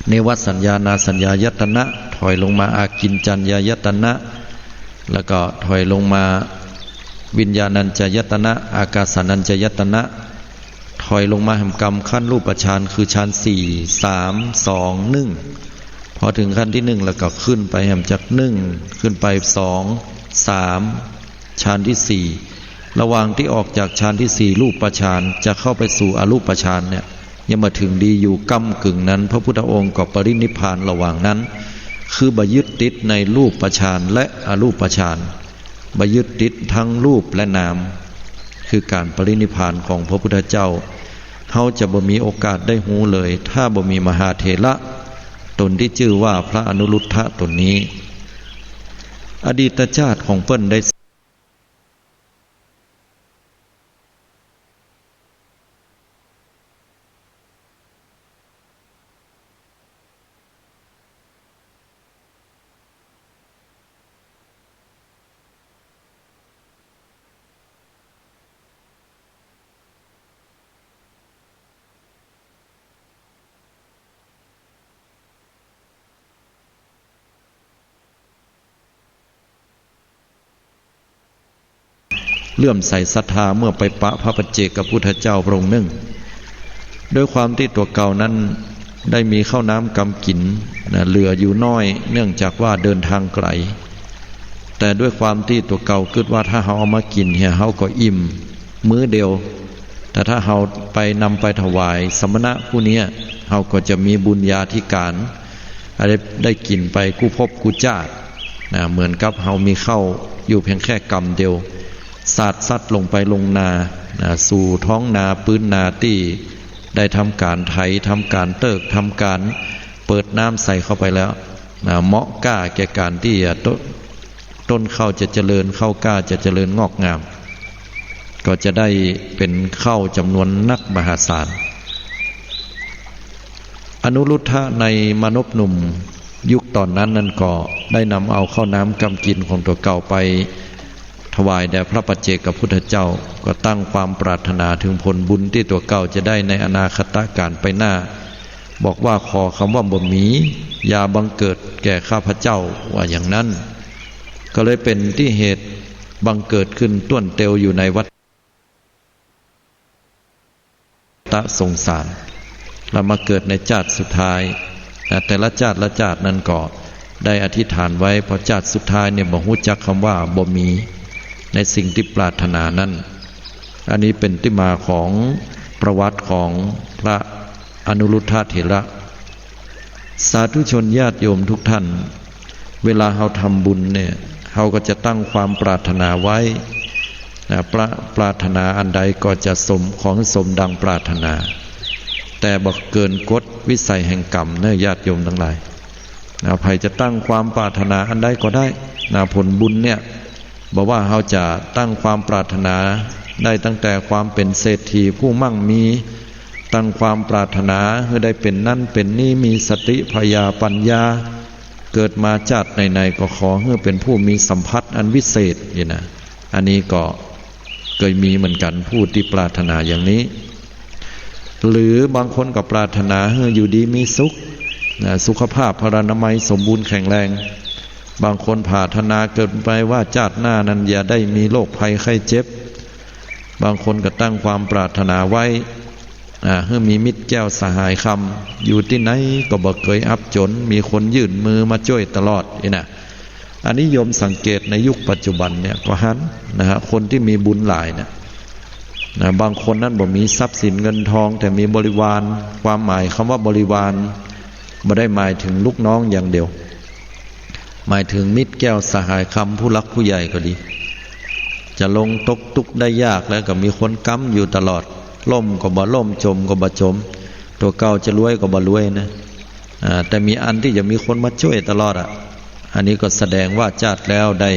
เนวสัญญานาสัญญายตนะ ถอยลงมาอากิญจัญญายตนะ แล้วก็ถอยลงมาวิญญาณัญจายตนะ อากาสานัญจายตนะ ถอยลงมาแหมกำขั้นรูปฌาน คือฌานสี่ สาม สอง หนึ่ง พอถึงขั้นตี้หนึ่งแล้วก็ขึ้นไปแหมจากหนึ่ง ขึ้นไปสอง สาม ฌานตี้สี่ ระหว่างตี้ออกจากฌานตี้สี่ รูปฌาน จะเข้าไปสู่อรูปฌานเนี่ย ยังบ่เถิงดี อยู่ก้ำกึ่งนั้น พระพุทธองค์ก็ปรินิพพานระหว่างนั้น คือบ่ยึดติดในรูปฌานและอรูปฌาน บ่ยึดติดทั้งรูปและนาม คือก๋านปรินิพพานของพระพุทธเจ้า เฮาจะบ่มีโอกาสได้ฮู้เลย ถ้าบ่มีมหาเถระต๋นตี้จื้อว่าพระอนุรุทธะต๋นนี้ อดีตชาติของเปิ้นได้เลื่อมใสศรัทธาเมื่อไปปะพระปัจเจกพุทธเจ้าพระองค์นึ่ง ด้วยความตี้ตั๋วเก่านั้นได้มีข้าวน้ำกำกิ๋นนะ เหลืออยู่น้อย เนื่องจากว่าเดินทางไก๋ แต่ด้วยความตี้ตั๋วเก่ากึ๊ดว่าถ้าเฮาเอามากิ๋นเหีย เฮาก็อิ่มมื้อเดียว แต่ถ้าเฮาไปนำไปถวายสมณะผู้เนี้ย เฮาก็จะมีบุญญาธิก๋าน ได้ ได้กิ๋นไปกู้ภพกู้จาตินะ เหมือนกับเฮามีข้าวอยู่เพียงแค่กำเดียว สาดซัดลงไปลงนานะ สู่ท้องนาปื๊นนาตี้ได้ทำก๋านไถ ทำก๋านเติก ทำก๋านเปิดน้ำใส่เข้าไปแล้วนะ เหมาะก้าแก่ก๋านตี้จะ ต้นข้าวจะเจริญ ข้าวกล้าจะเจริญงอกงาม ก็จะได้เป๋นข้าวจ๋ำนวนนักมหาศาล อนุรุทธะในมานพหนุ่มยุคต๋อนนั้นนั่นก็ได้นำเอาข้าวน้ำกำกิ๋นของตั๋วเก่าไปถวายแด่พระปัจเจกพุทธเจ้า ก็ตั้งความปรารถนาเถิงผลบุญตี้ตั๋วเก่าจะได้ในอนาคตก๋าลไปหน้า บอกว่าขอคำว่าบ่มี อย่าบังเกิดแก่ข้าพเจ้า ว่าอย่างนั้น ก็เลยเป๋นตี้เหตุบังเกิดขึ้นต้วนเตียวอยู่ในวัฏฏะสงสาร แล้วมาเกิดในจาติสุดท้ายนะ แต่ละจาติละจาตินั้นก็ได้อธิษฐานไว้ พอจาติสุดท้ายเนี่ยบ่ฮู้จักคำว่าบ่มีในสิ่งตี้ปรารถนานั้น อันนี้เป๋นตี้มาของประวัติของพระอนุรุทธเถระ สาธุชนญาติโยมทุกท่าน เวลาเฮาทำบุญเนี่ย เฮาก็จะตั้งความปรารถนาไว้นะ ปรา- ปรารถนาอันใดก็จะสม ขอให้สมดังปรารถนา แต่บ่เกินกฎวิสัยแห่งกรรมเน่อญาติโยมตังหลาย นะ ใผจะตั้งความปรารถนาอันใดก็ได้ นะ ผลบุญเนี่ย บ่ว่าเฮาจะตั้งความปรารถนา ได้ตั้งแต่ความเป๋นเศรษฐีผู้มั่งมี ตั้งความปรารถนาหื้อได้เป๋นนั้นเป๋นนี้ มีสติผญาปั๋ญญา เกิดมาจาติไหนๆ ก็ขอหื้อเป๋นผู้มีสัมผัสอันวิเศษนี่นะ อันนี้ก็เกยมีเหมือนกั๋น ผู้ตี้ปรารถนาอย่างนี้ หรือบางคนก็ปรารถนาหื้ออยู่ดีมีสุขนะ สุขภาพพลานามัยสมบูรณ์แข็งแรง บางคนปรารถนาเกินไปว่าจาติหน้านั้นอย่าได้มีโรคภัยไข้เจ็บ บางคนก็ตั้งความปรารถนาไว้ อ่า หื้อมีมิตรแก้วสหายคำ อยู่ตี้ไหนก็บ่เกยอับจ๋น มีคนยื่นมือมาจ้วยตลอดนี่นะ อันนี้โยมสังเกตในยุคปัจจุบันเนี่ยก็หันนะฮะ คนตี้มีบุญหลายเนี่ยนะ บางคนนั้นบ่มีทรัพย์สินเงินทอง แต่มีบริวาร ความหมายคำว่าบริวาร บ่ได้หมายเถิงลูกน้องอย่างเดียว หมายเถิงมิตรแก้วสหายคำ ผู้หลักผู้ใหญ่ก็ดี จะลงตกตุ๊กข์ได้ยากแล้วก็มีคนก๊ำอยู่ตลอด ล่มก็บ่ล่ม จ๋มก็บ่จ๋ม ตั๋วเก่าจะรวยก็บ่รวยนะ อ่า แต่มีอันตี้จะมีคนมาจ้วยตลอดอ่ะ อันนี้ก็แสดงว่าจาติแล้วได้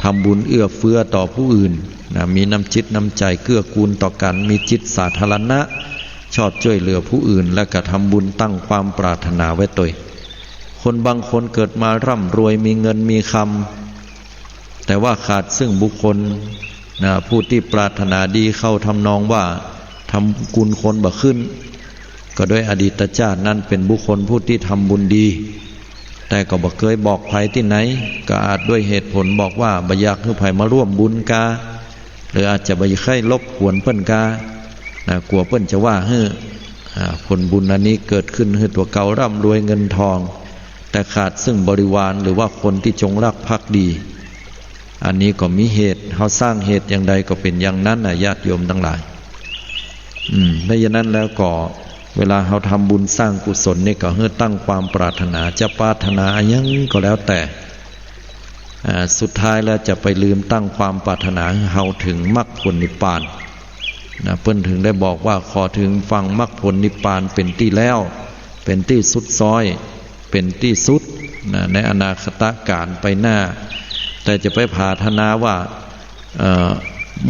ทำบุญเอื้อเฟื้อต่อผู้อื่นนะ มีน้ำจิตน้ำใจ๋เกื้อกูลต่อกั๋น มีจิตสาธารณะ ชอบจ้วยเหลือผู้อื่น และก็ทำบุญตั้งความปรารถนาไว้ตวย คนบางคนเกิดมาร่ำรวย มีเงินมีคำ แต่ว่าขาดซึ่งบุคคลนะ ผู้ตี้ปรารถนาดี เข้าทำนองว่าทำกุณคนบ่ขึ้น ก็ด้วยอดีตจาตินั้นเป๋นบุคคลผู้ตี้ทำบุญดี แต่ก็บ่เกยบอกใผตี้ไหน ก็อาจด้วยเหตุผลบอกว่าบ่อยากหื้อใผมาร่วมบุญกา หรืออาจจะบ่ใค่รบกวนเปิ้นกานะ กั๋วเปิ้นจะว่าหื้อ อ่า ผลบุญอันนี้เกิดขึ้นหื้อตั๋วเก่าร่ำรวยเงินทอง แต่ขาดซึ่งบริวารหรือว่าคนตี้จงรักภักดี อันนี้ก็มีเหตุ เฮาสร้างเหตุอย่างใดก็เป๋นอย่างนั้นนะ ญาติโยมตังหลาย อืม เพราะฉะนั้นแล้วก็เวลาเฮาทำบุญสร้างกุศลนี่ก็หื้อตั้งความปรารถนา จะปรารถนาอะหยังก็แล้วแต่ อ่า สุดท้ายแล้วจะไปลืมตั้งความปรารถนาหื้อเฮาเถิงมรรคผลนิพพานนะ เปิ้นเถิงได้บอกว่าขอเถิงฝั่งมรรคผลนิพพานเป๋นตี้แล้ว เป๋นตี้สุดซ้อย เป๋นตี้สุดนะ ในอนาคตกาลไปหน้า แต่จะไปปรารถนาว่า เอ่อ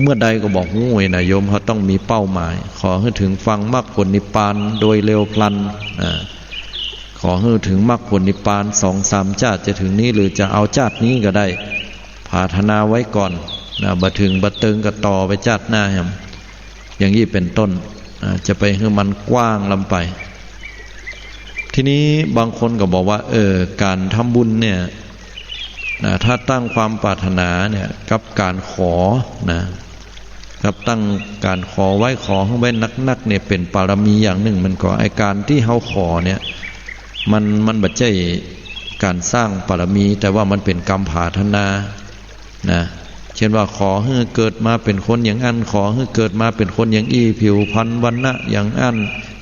เมื่อใดก็บ่ฮู้นะโยม เฮาต้องมีเป้าหมาย ขอหื้อเถิงฝั่งมรรคผลนิพพานโดยเร็วพลัน อ่า ขอหื้อเถิงมรรคผลนิพพานสองสามจาติจะเถิงนี้ หรือจะเอาจาตินี้ก็ได้ ปรารถนาไว้ก่อนนะ บ่เถิงบ่เติงก็ต่อไปจาติหน้าแหม อย่างอี้เป๋นต้น อ่า จะไปหื้อมันกว้างล้ำไป ทีนี้บางคนก็บอกว่า เออ ก๋านทำบุญเนี่ยนะ ถ้าตั้งความปรารถนาเนี่ย กับก๋านขอนะ กับตั้งก๋านขอไว้ ขอหื้อไว้นักๆ เนี่ย เป๋นปารมีอย่างนึ่ง มันก็ ไอ้ก๋านตี้เฮาขอเนี่ย มัน มันบ่ใจ้ก๋านสร้างปารมี แต่ว่ามันเป๋นกำปรารถนา นะ เช่นว่าขอหื้อเกิดมาเป๋นคนอย่างอั้น ขอหื้อเกิดมาเป๋นคนอย่างอี้ ผิวพรรณวรรณะอย่างอั้น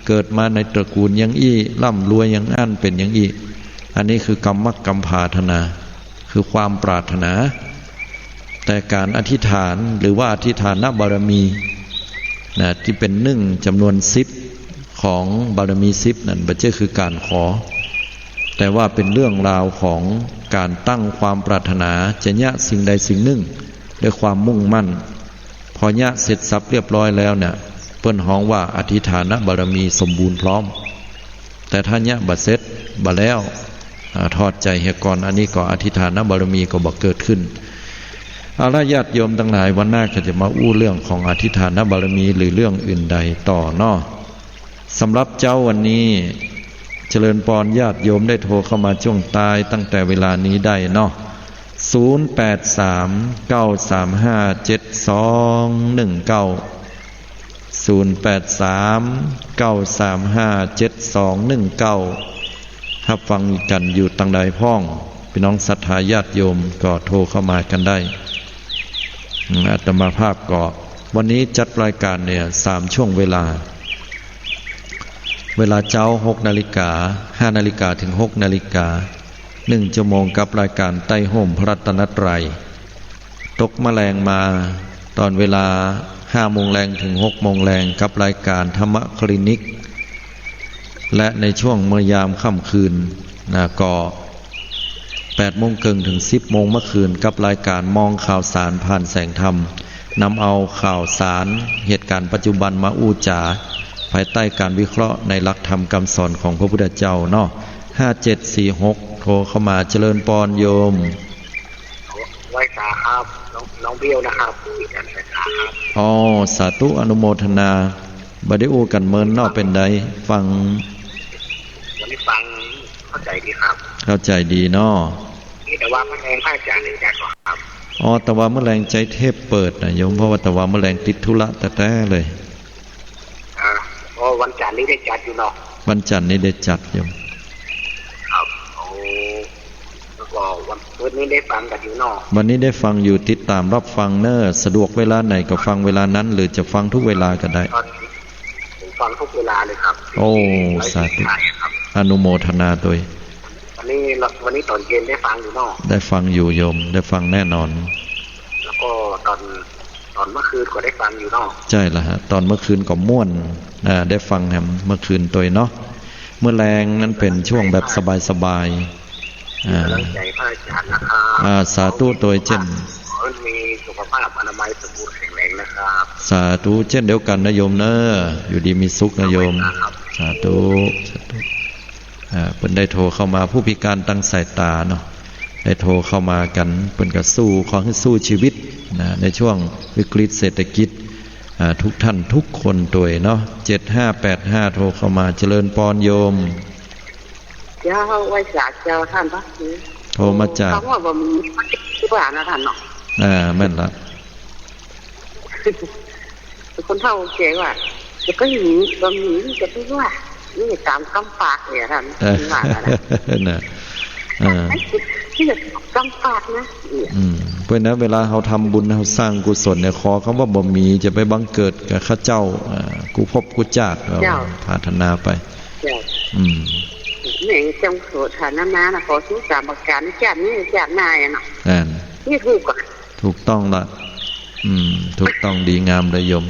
เกิดมาในตระกูลอย่างอี้ ร่ำรวยอย่างอั้น เป๋นอย่างอี้ อันนี้คือกำมะกำปรารถนา คือความปรารถนา แต่ก๋านอธิษฐานหรือว่าอธิษฐานบารมีนะ ตี้เป๋นนึ่งจ๋ำนวนสิบ ของบารมีสิบนั้น บ่ใจ้คือก๋านขอ แต่ว่าเป๋นเรื่องราวของก๋านตั้งความปรารถนาจะเยียะสิ่งใดสิ่งนึ่งด้วยความมุ่งมั่น พอเยียะเสร็จสรรพเรียบร้อยแล้วเนี่ย เปิ้นฮ้องว่าอธิษฐานบารมีสมบูรณ์พร้อม แต่ถ้าเยียะบ่เสร็จ บ่แล้ว อ่า ถอดใจ๋เหียก่อน อันนี้ก็อธิษฐานบารมีก็บ่เกิดขึ้น เอาละ ญาติโยมตังหลาย วันหน้าก็จะมาอู้เรื่องของอธิษฐานบารมีหรือเรื่องอื่นใดต่อเนาะ สำหรับเจ๊าวันนี้ เจริญปอน ญาติโยมได้โทรเข้ามาจ้วงต้ายตั้งแต่เวลานี้ได้เนาะ ศูนย์แปดสาม เก้าสามห้า เจ็ดสองหนึ่งเก้า ศูนย์แปดสาม เก้าสามห้า เจ็ดสองหนึ่งเก้า ฮับฟังกั๋นอยู่ตังใดพ่อง ปี้น้องศรัทธาญาติโยมก็โทรเข้ามากั๋นได้ อืม อาตมาภาพก็ วันนี้จัดรายก๋านเนี่ย สามช่วงเวลา เวลาเจ๊า หกนาฬิกา ห้านาฬิกาถึงหกนาฬิกา นึ่งชั่วโมงกับรายก๋านใต้ฮ่มพระรัตนตรัย ตกมาแลงมา ต๋อนเวลาห้าโมงแลงถึงหกโมงแลง กับรายก๋านธรรมคลินิก และในช่วงเมื่อยามค่ำคืนนะ ก็แปดโมงเกิ่งถึงสิบโมงเมื่อคืน กับรายก๋านมองข่าวสารผ่านแสงธรรม นำเอาข่าวสารเหตุการณ์ปัจจุบันมาอู้จ๋า ภายใต้การวิเคราะห์ในหลักธรรมคำสอนของพระพุทธเจ้าเนาะ ห้าเจ็ดสี่หก โทรเข้ามา เจริญปอนโยม ไหว้สาครับ น้อง น้องเบลนะครับ คุยกันไหว้สาครับ อ๋อ สาธุ อนุโมทนา บ่ได้อู้กั๋นเมินเนาะ เป๋นใด ฟัง วันนี้ฟังเข้าใจดีครับ เข้าใจดีเนาะ นี่แต่ว่าเมื่อแลงพระอาจารย์ได้จัดก่อครับ อ๋อ แต่ว่าเมื่อแลงใจ๊เทปเปิดน่ะโยม เพราะว่าแต่ว่าเมื่อแลงติดธุระแต๊ๆ เลย อ่า อ๋อ วันจันทร์นี้ได้จัดอยู่เนาะ วันจันทร์นี้ได้จัดโยม ครับ โอ้ แล้วก็วันพุธนี้ได้ฟังกั๋นอยู่เนาะ วันนี้ได้ฟังอยู่ ติดต๋ามรับฟังเน่อ สะดวกเวลาไหนก็ฟังเวลานั้น หรือจะฟังทุกเวลาก็ได้ ตอนนี้ผมฟังทุกเวลาเลยครับ โอ้ ที่ไลฟ์ สาธุ สดถ่ายอะครับ อนุโมทนาตวย วันนี้ วันนี้ต๋อนเย็นได้ฟังอยู่เนาะ ได้ฟังอยู่โยม ได้ฟังแน่นอน แล้วก็ตอน ต๋อนเมื่อคืนก็ได้ฟังอยู่เนาะ ใจ้ละฮะ ต๋อนเมื่อคืนก็ม่วน อ่า ได้ฟังแหมเมื่อคืนตวยเนาะ เมื่อแลงนั้นเป๋นช่วงแบบสบายๆ อ่า กำลังใจพระอาจารย์นะครับ อ่า สาธุตวยเจ้น ขอให้มีสุขภาพอนามัยสมบูรณ์แข็งแรงนะครับ สาธุเจ้นเดียวกั๋นนะโยมเน่อ อยู่ดีมีสุขนะโยม ครับ สาธุ สาธุ อ่า เปิ้นได้โทรเข้ามา ผู้พิการตางสายต๋าเนาะ ได้โทรเข้ามากั๋น เปิ้นก็สู้ ขอหื้อสู้ชีวิตนะ ในช่วงวิกฤตเศรษฐกิจ อ่า ทุกท่านทุกคนตวยเนาะ เจ็ดห้าแปดห้า โทรเข้ามา เจริญปอนโยม เจ้า ไหว้สาเจ้าต้านพระครู โทรมาจาก เขาว่าบ่มี ว่านะต้านเนาะ อ่า แม่นละ คนเฒ่าแก่ว่า จะไปหนี บ่มี จะไปว่า นี่ต๋ามกำปากเนี่ยต้าน เออ ว่าอะไร น่ะ เออ นี่ต๋ามกำปากนะ เนี่ย อืม เพราะฉะนั้นเวลาเฮาทำบุญ เฮาสร้างกุศลเนี่ย ขอคำว่าบ่มี จะไปบังเกิดกับเขาเจ้า อ่า กู้ภพกู้จาติ เจ้า ปรารถนาไป เจ้า อืม แม่จงโสดฐานะนะ ขอสู้สามประการ จาตินี้จาติหน้าอะเนาะ อ่า นี่ถูกก่อน ถูกต้องละ อืม ถูกต้องดีงามเลยโยม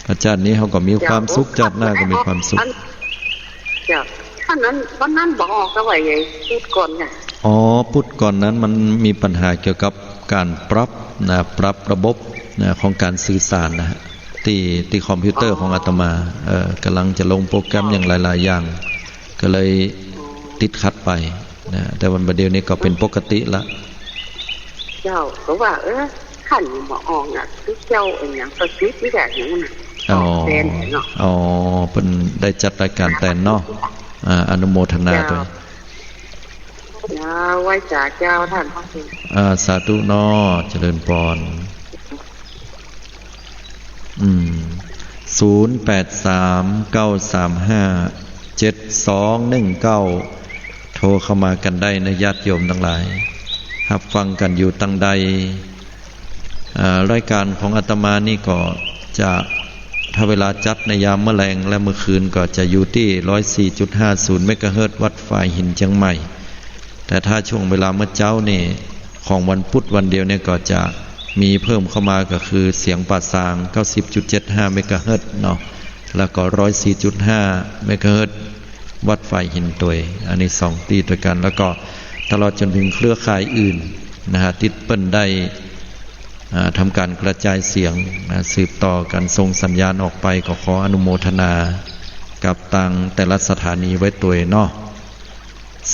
อาจารย์นี้เขาก็มีความสุข เจ้า จาติหน้าก็มีความสุข อัน เจ้า อันนั้น วันนั้นบอกออกก็ว่าไง พูดก่อนค่ะ อ๋อ พูดก่อนนั้นมันมีปัญหาเกี่ยวกับการปรับนะ ปรับระบบนะ ของการสื่อสารนะฮะ ตี้ ตี้คอมพิวเตอร์ของอาตมา เอ่อ กำลังจะลงโปรแกรมอย่างหลายๆ อย่าง ก็เลยติดขัดไปนะ แต่วันบัดเดี๋ยวนี้ก็เป็นปกติละ เจ้า ก็ว่า เออ ขันบ่ออกน่ะ คือเจ้าอันหยังประสิทธิ์นี่แหละอยู่น่ะ อ๋อ แทนเนาะ อ๋อ เปิ้นได้จัดรายการแทนเนาะ อ่า อนุโมทนาด้วย เจ้า ไหว้สาเจ้าต้านพระครู อ่า สาธุเนาะ เจริญปอน อืม ศูนย์แปดสามเก้าสามห้าเจ็ดสองหนึ่งเก้า โทรเข้ามากั๋นได้นะ ญาติโยมตังหลาย ฮับฟังกั๋นอยู่ตังใด อ่า รายการของอาตมานี่ก็จะ ถ้าเวลาจัดในยามเมื่อแลงและเมื่อคืนก็จะอยู่ตี้ร้อยสี่จุดห้าศูนย์เมกะเฮิรตซ์ วัดฝายหินเจียงใหม่ แต่ถ้าช่วงเวลาเมื่อเจ๊านี่ ของวันพุธวันเดียวเนี่ยก็จะมีเพิ่มเข้ามาก็คือเสียงป่าซาง เก้าสิบจุดเจ็ดห้าเมกะเฮิรตซ์เนาะ แล้วก็ร้อยสี่จุดห้าเมกะเฮิรตซ์ วัดฝายหินตวย อันนี้สองตี้ด้วยกั๋น แล้วก็ตลอดจนถึงเครือข่ายอื่นนะฮะ ตี้เปิ้นได้ อ่า ทำการกระจายเสียงนะ สืบต่อกั๋นส่งสัญญาณออกไป ก็ขออนุโมทนากับตางแต่ละสถานีไว้ตวยเนาะ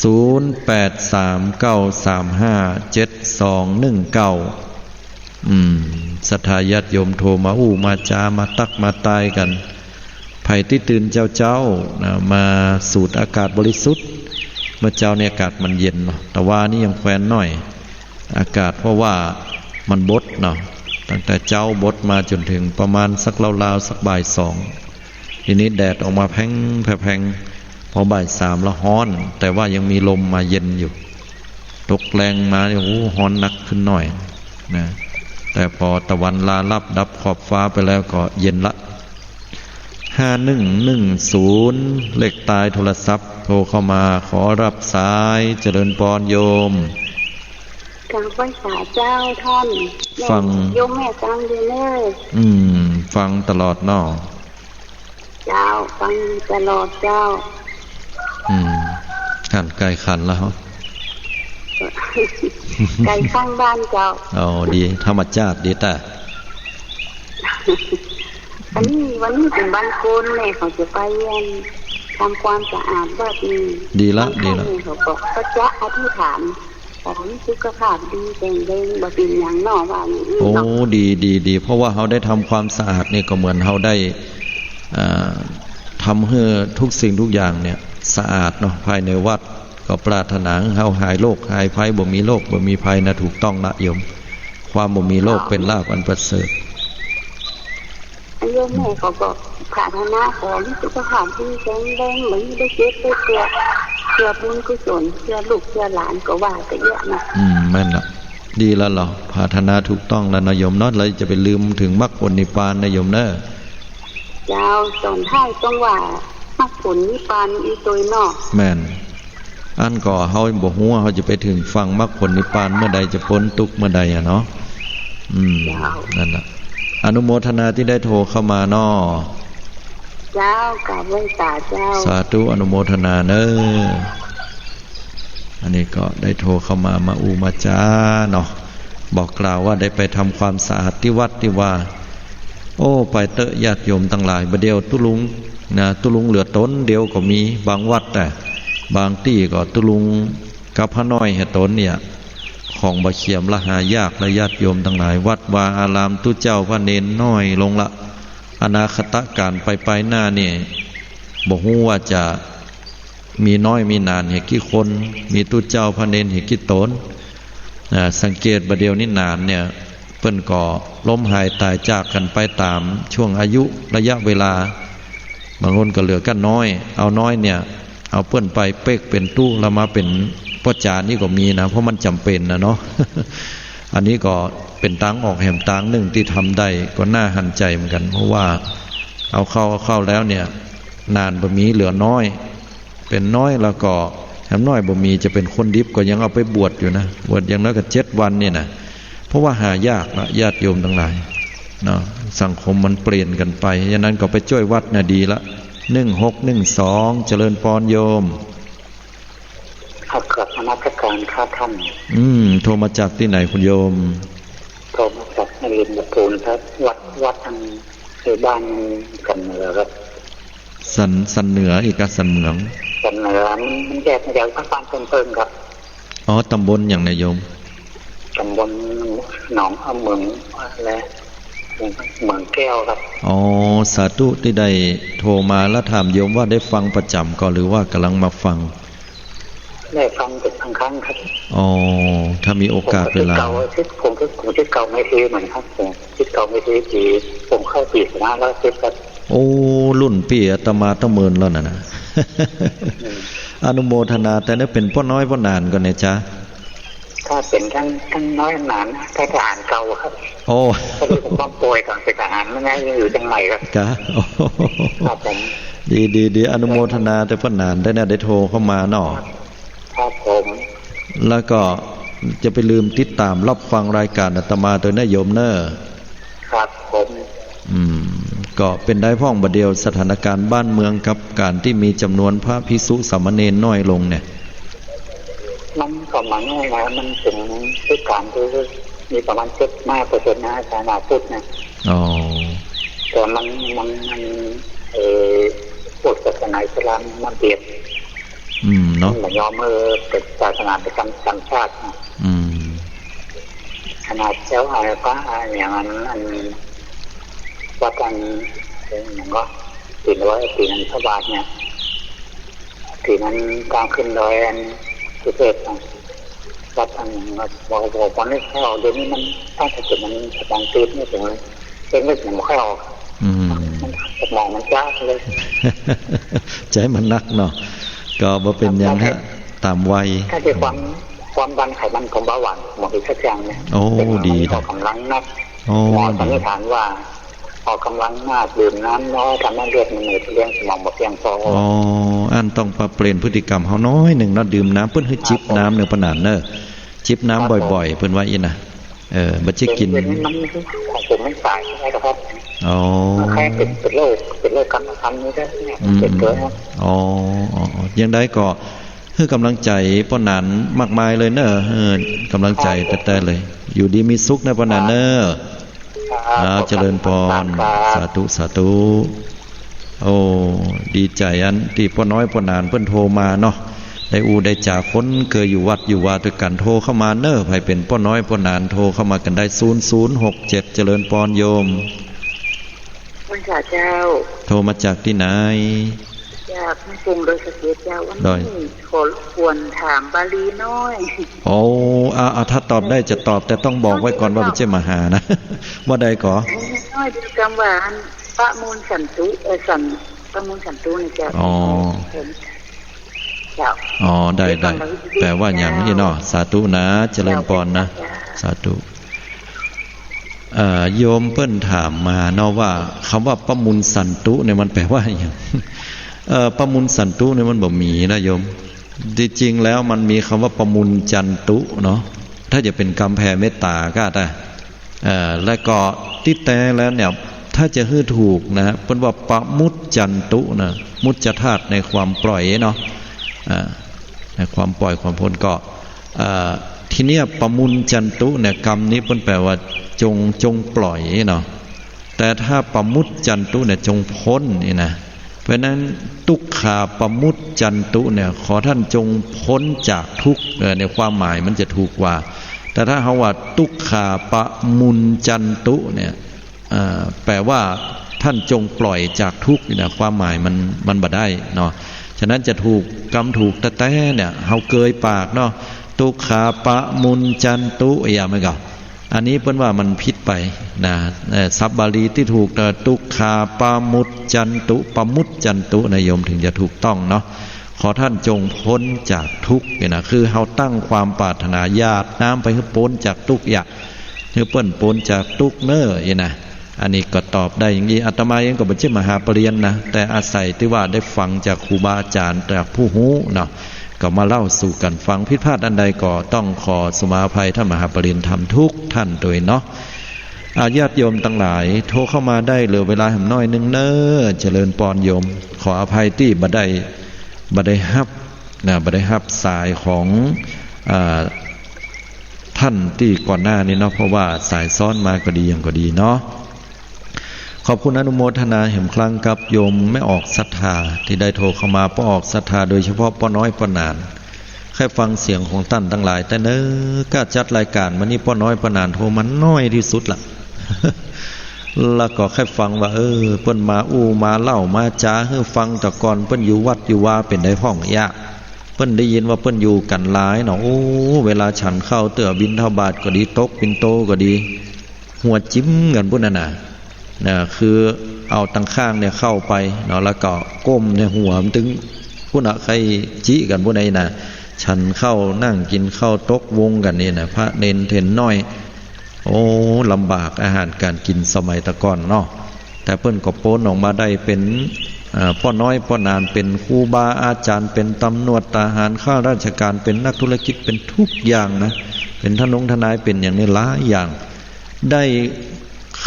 ศูนย์แปดสามเก้าสามห้าเจ็ดสองหนึ่งเก้า อืม ศรัทธาญาติโยมโทรมาอู้มาจ๋า มาตั๊กมาตายกั๋น ใผตี้ตื่นเจ๊าๆ นะ มาสูดอากาศบริสุทธิ์ เมื่อเจ๊านี่อากาศมันเย็นเนาะ ตะวานี่ยังแควนหน้อย อากาศเพราะว่ามันบดเนาะ ตั้งแต่เจ๊าบดมาจ๋นถึงประมาณสักราวๆ สักบ่ายสอง ทีนี้แดดออกมาแพ็งแผง พอบ่ายสามแล้วฮ้อน แต่ว่ายังมีลมมาเย็นอยู่ ตกแลงมาเนี่ย โอ้ ฮ้อนนักขึ้นหน้อยนะ แต่พอตะวันลาลับดับขอบฟ้าไปแล้วก็เย็นละ ห้าหนึ่งหนึ่งศูนย์ เลขตายโทรศัพท์ โทรเข้ามา ขอรับสาย เจริญปอนโยม กราบไหว้สาเจ้าต้าน ฟัง โยมแม่ฟังอยู่เน่อ อืม ฟังตลอดเนาะ เจ้า ฟังตลอดเจ้า อืม ขันไก่ขันแล้ว ไก่ข้างบ้านเจ้า อ๋อ ดี ธรรมชาติดีตา อันนี้วันนี้เป๋นวันโกน แม่เขาจะไปเยียมทำความสะอาดวัดนี่ ดีละ วันโกน ดีละ แม่เขาก็ ก็จะอธิษฐาน ขอมีสุขภาพดีแข็งแรง บ่เป๋นหยังเนาะ ว่าอย่างนี้ โอ้ เนาะ ดี ดี ดี เพราะว่าเฮาได้ทำความสะอาดนี่ก็เหมือนเฮาได้ อ่า ทำหื้อทุกสิ่งทุกอย่างเนี่ยสะอาดเนาะ ภายในวัด ก็ปรารถนาหื้อเฮาหายโรคหายภัย บ่มีโรคบ่มีภัยนะ ถูกต้องละโยม ความบ่มีโรคเป๋นลาภอันประเสริฐ โยมแม่เขาก็ปรารถนาขอมีสุขภาพดีแข็งแรง บ่มีได้เจ็บได้ป่วย เพื่อบุญกุศล เพื่อลูกเพื่อหลานก็ว่าไปเยียะนะ อืม แม่นละ ดีแล้วเหรอ ปรารถนาถูกต้องแล้วนะโยมเนาะ แล้วจะไปลืมเถิงมรรคผลนิพพานนะโยมเนาะ เจ้า ต๋อนท้ายต้องว่ามรรคผลนิพพานอี้ตวยเนาะ แม่น อันก็เฮาบ่ฮู้ว่าเฮาจะไปเถิงฝั่งมรรคผลนิพพานเมื่อใด จะป๊นตุ๊กข์เมื่อใดอะเนาะ อืม เจ้า นั่นน่ะ อนุโมทนาตี้ได้โทรเข้ามาเนาะ เจ้า กราบไหว้สาเจ้า สาธุ อนุโมทนาเนาะ อันนี้ก็ได้โทรเข้ามา มาอู้มาจ๋าเนาะ บอกกล่าวว่าได้ไปทำความสะอาดตี้วัดตี้วา โอ้ ไปเต๊อะญาติโยมตังหลาย บ่าเดี่ยวตุ๊ลุงนะ ตุ๊ลุงเหลือต๋นเดียวก็มี บางวัด แต่บางตี้ก็ตุ๊ลุงกับพระน้อยแหต๋นเนี่ย ของบ่าเขียมละหายากละญาติโยมตังหลาย วัดวาอารามตุ๊เจ้าพระเณรน้อยลงละ อนาคตก๋านไปไปหน้านี่ บ่ฮู้ว่าจะ มีน้อยมีหนานแหกี่คน มีตุ๊เจ้าพระเณรแหกี่ต๋น อ่า สังเกตบ่าเดี่ยวนี้หนานเนี่ย เปิ้นก็ล้มหายต๋ายจากกั๋นไปต๋ามช่วงอายุระยะเวลา บางคนก็เหลือกั๋นน้อย เอาน้อยเนี่ย เอาเปิ้นไปเป๊กเป๋นตุ๊ แล้วมาเป๋นป้อจ๋านี่ก็มีนะ เพราะมันจ๋ำเป๋นนะเนาะ อันนี้ก็เป๋นตางออกแหมตางนึ่งตี้ทำได้ ก็น่าหันใจ๋เหมือนกั๋น เพราะว่าเอาเข้า เอาเข้าแล้วเนี่ย หนานบ่มี เหลือน้อย เป๋นน้อยแล้วก็ แหมน้อยบ่มี จะเป๋นคนดิบก็ยังเอาไปบวชอยู่นะ บวชอย่างน้อยก็เจ็ดวันนี่นะ เพราะว่าหายากละญาติโยมตังหลายเนาะ สังคมมันเปลี่ยนกั๋นไป ฉะนั้นก็ไปจ้วยวัดน่ะดีละ หนึ่งหกหนึ่งสอง เจริญปอนโยม ครับ กราบนมัสการครับท่าน อืม โทรมาจากตี้ไหนคุณโยม โทรมาจากนครหลวงครับ วัด วัดทาง คือบ้านสันเหนือครับ สัน สันเหนืออีกอะ สันเหมือง สันเหนือ มัน มันแยกมาจากบ้านต้นเพิ่งครับ อ๋อ ต๋ำบลหยังนะโยม ต๋ำบลหนอง เอ่อ เหมือง อะไร เหมืองแก้วครับ อ๋อ สาธุ ตี้ได้โทรมาแล้วถามโยมว่าได้ฟังประจ๋ำก่อ หรือว่าก่ำลังมาฟัง ได้ฟังเป๋นบางครั้งครับ อ๋อ ถ้ามีโอกาสเวลา ผมก็ศิษย์เก่า ศิษย์ ผมก็ ผมศิษย์เก่าเมธีเหมือนกันครับ ผมศิษย์เก่าเมธี ผมเข้าปี๋สองพันห้าร้อยสิบครับ โอ้ รุ่นปี้อาตมาตั้งเมินแล้วน่ะนะ อืม อนุโมทนา แต่นี่เป๋นป้อน้อยป้อหนานก่อเนี่ยจ๊ะ ถ้าเป๋นตัง ตังน้อยหนานนะ ถ้าทหารเก่าครับ โอ้ พอดีผมก็ป่วยต๋อนเป๋นทหาร ไม่งั้นยังอยู่เจียงใหม่ครับ ครับ ครับผม ดี ดี ดี อนุโมทนาแต่ป้อหนานได้นะ ได้โทรเข้ามาเนาะ ครับผม แล้วก็จะไปลืมติดต๋ามรับฟังรายการอาตมาตวยนะโยมเน่อ ครับผม อืม ก็เป๋นใดพ่องบ่าเดี่ยวสถานการณ์บ้านเมืองกับก๋านตี้มีจ๋ำนวนพระภิกษุสามเณรน้อยลงเนี่ย มันก็มาน้อยนะ มันเป๋นเหตุก๋ารณ์ตี้มีประมาณเจ็ดสิบห้าเปอร์เซ็นต์นะ ศาสนาพุทธนะ อ๋อ แต่มัน มัน มัน เอ่อ พวกศาสนาอิสลามมาเบียด อืม เนาะ มันบ่ยอม เออ เป๋นศาสนาประจ๋ำ ประจ๋ำชาตินะ อืม ขนาดเจ้า เอ่อ พระ เอ่อ อย่างอัน อัน วัดอัน เอ่อ หยังก็ ปี๋นร้อย ปี๋นอันพระบาทเนี่ย ปี๋นั้นตางขึ้นดอยอันสุเทพฯนะ วัดอันหยังก็ บ่ บ่ บ่นึกไม่ออก เดี๋ยวนี้มันตั้งแต่เกิดมันสมองตีบเนี่ย ผมเลย เอ๊ะ นึกยังบ่ค่อยออก อืม มันสมองมันจ๊าเลย ใจ๋มันหนักเนาะ ก็บ่เป๋นหยังฮะ ต๋ามวัย ถ้าจะความ ความดันไขมันของเบาหวาน หมออีกสักอย่างเนี่ย โอ้ เป๋น ดี ออกกำลังหนัก โอ้ หมอสันนิษฐานว่า ออกกำลังมาก ดื่มน้ำน้อย ทำให้เลือดมันไหลเวียนสมองบ่เพียงพอ อ๋อ อันต้องปรับเปลี่ยนพฤติกรรมเฮาน้อยนึ่งเนาะ ดื่มน้ำ เปิ้นหื้อจิบน้ำเน่อป้อหนานเน่อ จิบน้ำบ่อยๆ เปิ้นว่าอี้นะ เออ บ่ใจ้กิ๋น เดี๋ยวนี้มัน ของผมมันสายไม่ได้หรอกครับ อ๋อ คล้ายๆ เป๋น เป๋นโรค เป๋นโรคกรรมพันธุ์นี่แหละ อืม เป๋นโดย อ๋อ อ๋อ อ๋อ อย่างใดก็ หื้อกำลังใจ๋ป้อหนานมากมายเลยเน่อ หื้อกำลังใจ๋แต๊ๆ เลย อยู่ดีมีสุขเน่อป้อหนานเน่อ ครับ อ้าว ขอ เจริญปอน ครับ สาธุ สาธุ โอ้ ดีใจ๋อันตี้ป้อน้อยป้อหนานเปิ้นโทรมาเนาะ ได้อู้ได้จ๋า คนเกยอยู่วัดอยู่วาตวยกั๋น โทรเข้ามาเน่อ ใผเป๋นป้อน้อยป้อหนาน โทรเข้ามากั๋นได้ ศูนย์ศูนย์หกเจ็ด เจริญปอนโยม พุทธเจ้า โทรมาจากตี้ไหน จากแม่กลองดอยสะเก็ดเจ้า วันนี้ขอรบกวนถามบาลีน้อย โอ้ อ่า อ่า ถ้าตอบได้จะตอบ แต่ต้องบอกไว้ก่อนว่าบ่ใจ้มาหานะ ว่าใดก่อ น้อยเดียว กำว่าอัน ปะมุนสันตุ เอ่อ สัน ปะมุนสันตุนี่เจ้า อ๋อ เจ้า อ๋อ ได้ ได้ แปลว่าหยังอี้เนาะ สาธุนะ เจริญปอนนะ เจ้า สาธุ เอ่อ โยมเปิ้นถามมาเนาะว่า กำว่าปะมุนสันตุเนี่ยมันแปลว่าหยัง เอ่อ ปะมุนสันตุเนี่ยมันบ่มีนะโยม ตี้จริงแล้วมันมีกำว่าปะมุนจันตุเนาะ ถ้าจะเป๋นกำแผ่เมตต๋าก็ได้ เอ่อ แล้วก็ตี้แต๊แล้วเนี่ย ถ้าจะหื้อถูกนะ เปิ้นว่าปะมุจจันตุนะ มุจจธาตุในความปล่อยเนาะ อ่า ในความปล่อยความป๊นก็ เอ่อ ทีเนี้ยปะมุนจันตุเนี่ย กำนี้เปิ้นแปลว่าจง จงปล่อยเนาะ แต่ถ้าปะมุจจันตุเนี่ย จงป๊นนี่นะ เพราะฉะนั้น ตุ๊กขาปะมุจจันตุเนี่ย ขอท่านจงป๊นจากทุกข์ เออ ในความหมายมันจะถูกกว่า แต่ถ้าเฮาว่าตุ๊กขาปะมุนจันตุเนี่ย เอ่อ แปลว่าท่านจงปล่อยจากทุกข์นี่นะ ความหมายมัน มันบ่ได้เนาะ ฉะนั้นจะถูก กำถูกแต๊ๆเนี่ย เฮาเกยปากเนาะ ตุ๊กขาปะมุนจันตุ เอียะ มันก็ อันนี้เปิ้นว่ามันผิดไปนะ เอ่อ ศัพท์บาลีตี้ถูกนะ ตุ๊กขาปะมุจจันตุ ปะมุจจันตุนะโยม ถึงจะถูกต้องเนาะ ขอท่านจงป๊นจากทุกข์นี่นะ คือเฮาตั้งความปรารถนาหยาดน้ำไปหื้อป๊นจากตุ๊กข์ อยากหื้อเปิ้นป๊นจากตุ๊กข์เน่อ นี่นะ อันนี้ก็ตอบได้อย่างนี้ อาตมาเองก็บ่ใจ้มหาปริญญานะ แต่อาศัยตี้ว่าได้ฟังจากครูบาอาจ๋ารย์ จากผู้ฮู้เนาะ ก็มาเล่าสู่กั๋นฟัง ผิดพลาดอันใดก็ต้องขอสุมาอภัยท่านมหาปริญญาธรรมทุกท่านตวยเนาะ อ่า ญาติโยมตังหลาย โทรเข้ามาได้ เหลือเวลาแหมน้อยนึ่งเน่อ เจริญปอนโยม ขออภัยตี้บ่ได้ บ่ได้ฮับนะ บ่ได้ฮับสายของ อ่า ท่านตี้ก่อนหน้านี้เนาะ เพราะว่าสายซ้อนมาก็ดีหยังก็ดีเนาะ ขอบคุณอนุโมทนาแหมครั้งกับโยมแม่ออกศรัทธาตี้ได้โทรเข้ามา ป้อออกศรัทธา โดยเฉพาะป้อน้อยป้อหนาน ใค่ฟังเสียงของต้านตังหลายแต๊เน่อ ก้าจัดรายก๋านมานี่ป้อน้อยป้อหนานโทรมาน้อยตี้สุดละ แล้วก็ใค่ฟังว่า เออ เปิ้นมาอู้มาเล่ามาจ๋าหื้อฟัง แต่ก่อนเปิ้นอยู่วัดอยู่วาเป๋นใดพ่องเยียะ เปิ้นได้ยินว่าเปิ้นอยู่กั๋นหลายเนาะ โอ้ เวลาฉันข้าวเตื้อบิณฑบาตก็ดี ตกปิณโตก็ดี หัวจิ๊มกั๋นปู้นน่ะนะ นะ คือเอาตังข้างเนี่ยเข้าไปเนาะ แล้วก็ก้มเนี่ยหัวมันตึงปู้นน่ะ ใค่จิกั๋นปู้นไอ้น่ะ ฉันข้าวนั่งกิ๋นข้าวตกวงกั๋นนี่น่ะ พระเณรเถรน้อย โอ้ ลำบากอาหารก๋านกิ๋นสมัยแต่ก่อนเนาะ แต่เปิ้นก็ป๊นออกมาได้เป๋น อ่า ป้อน้อยป้อหนาน เป๋นครูบาอาจ๋ารย์ เป๋นตำรวจทหารข้าราชก๋าน เป๋นนักธุรกิจ เป๋นทุกอย่างนะ เป๋นทนงทนาย เป๋นอย่างนี้หลายอย่าง ได้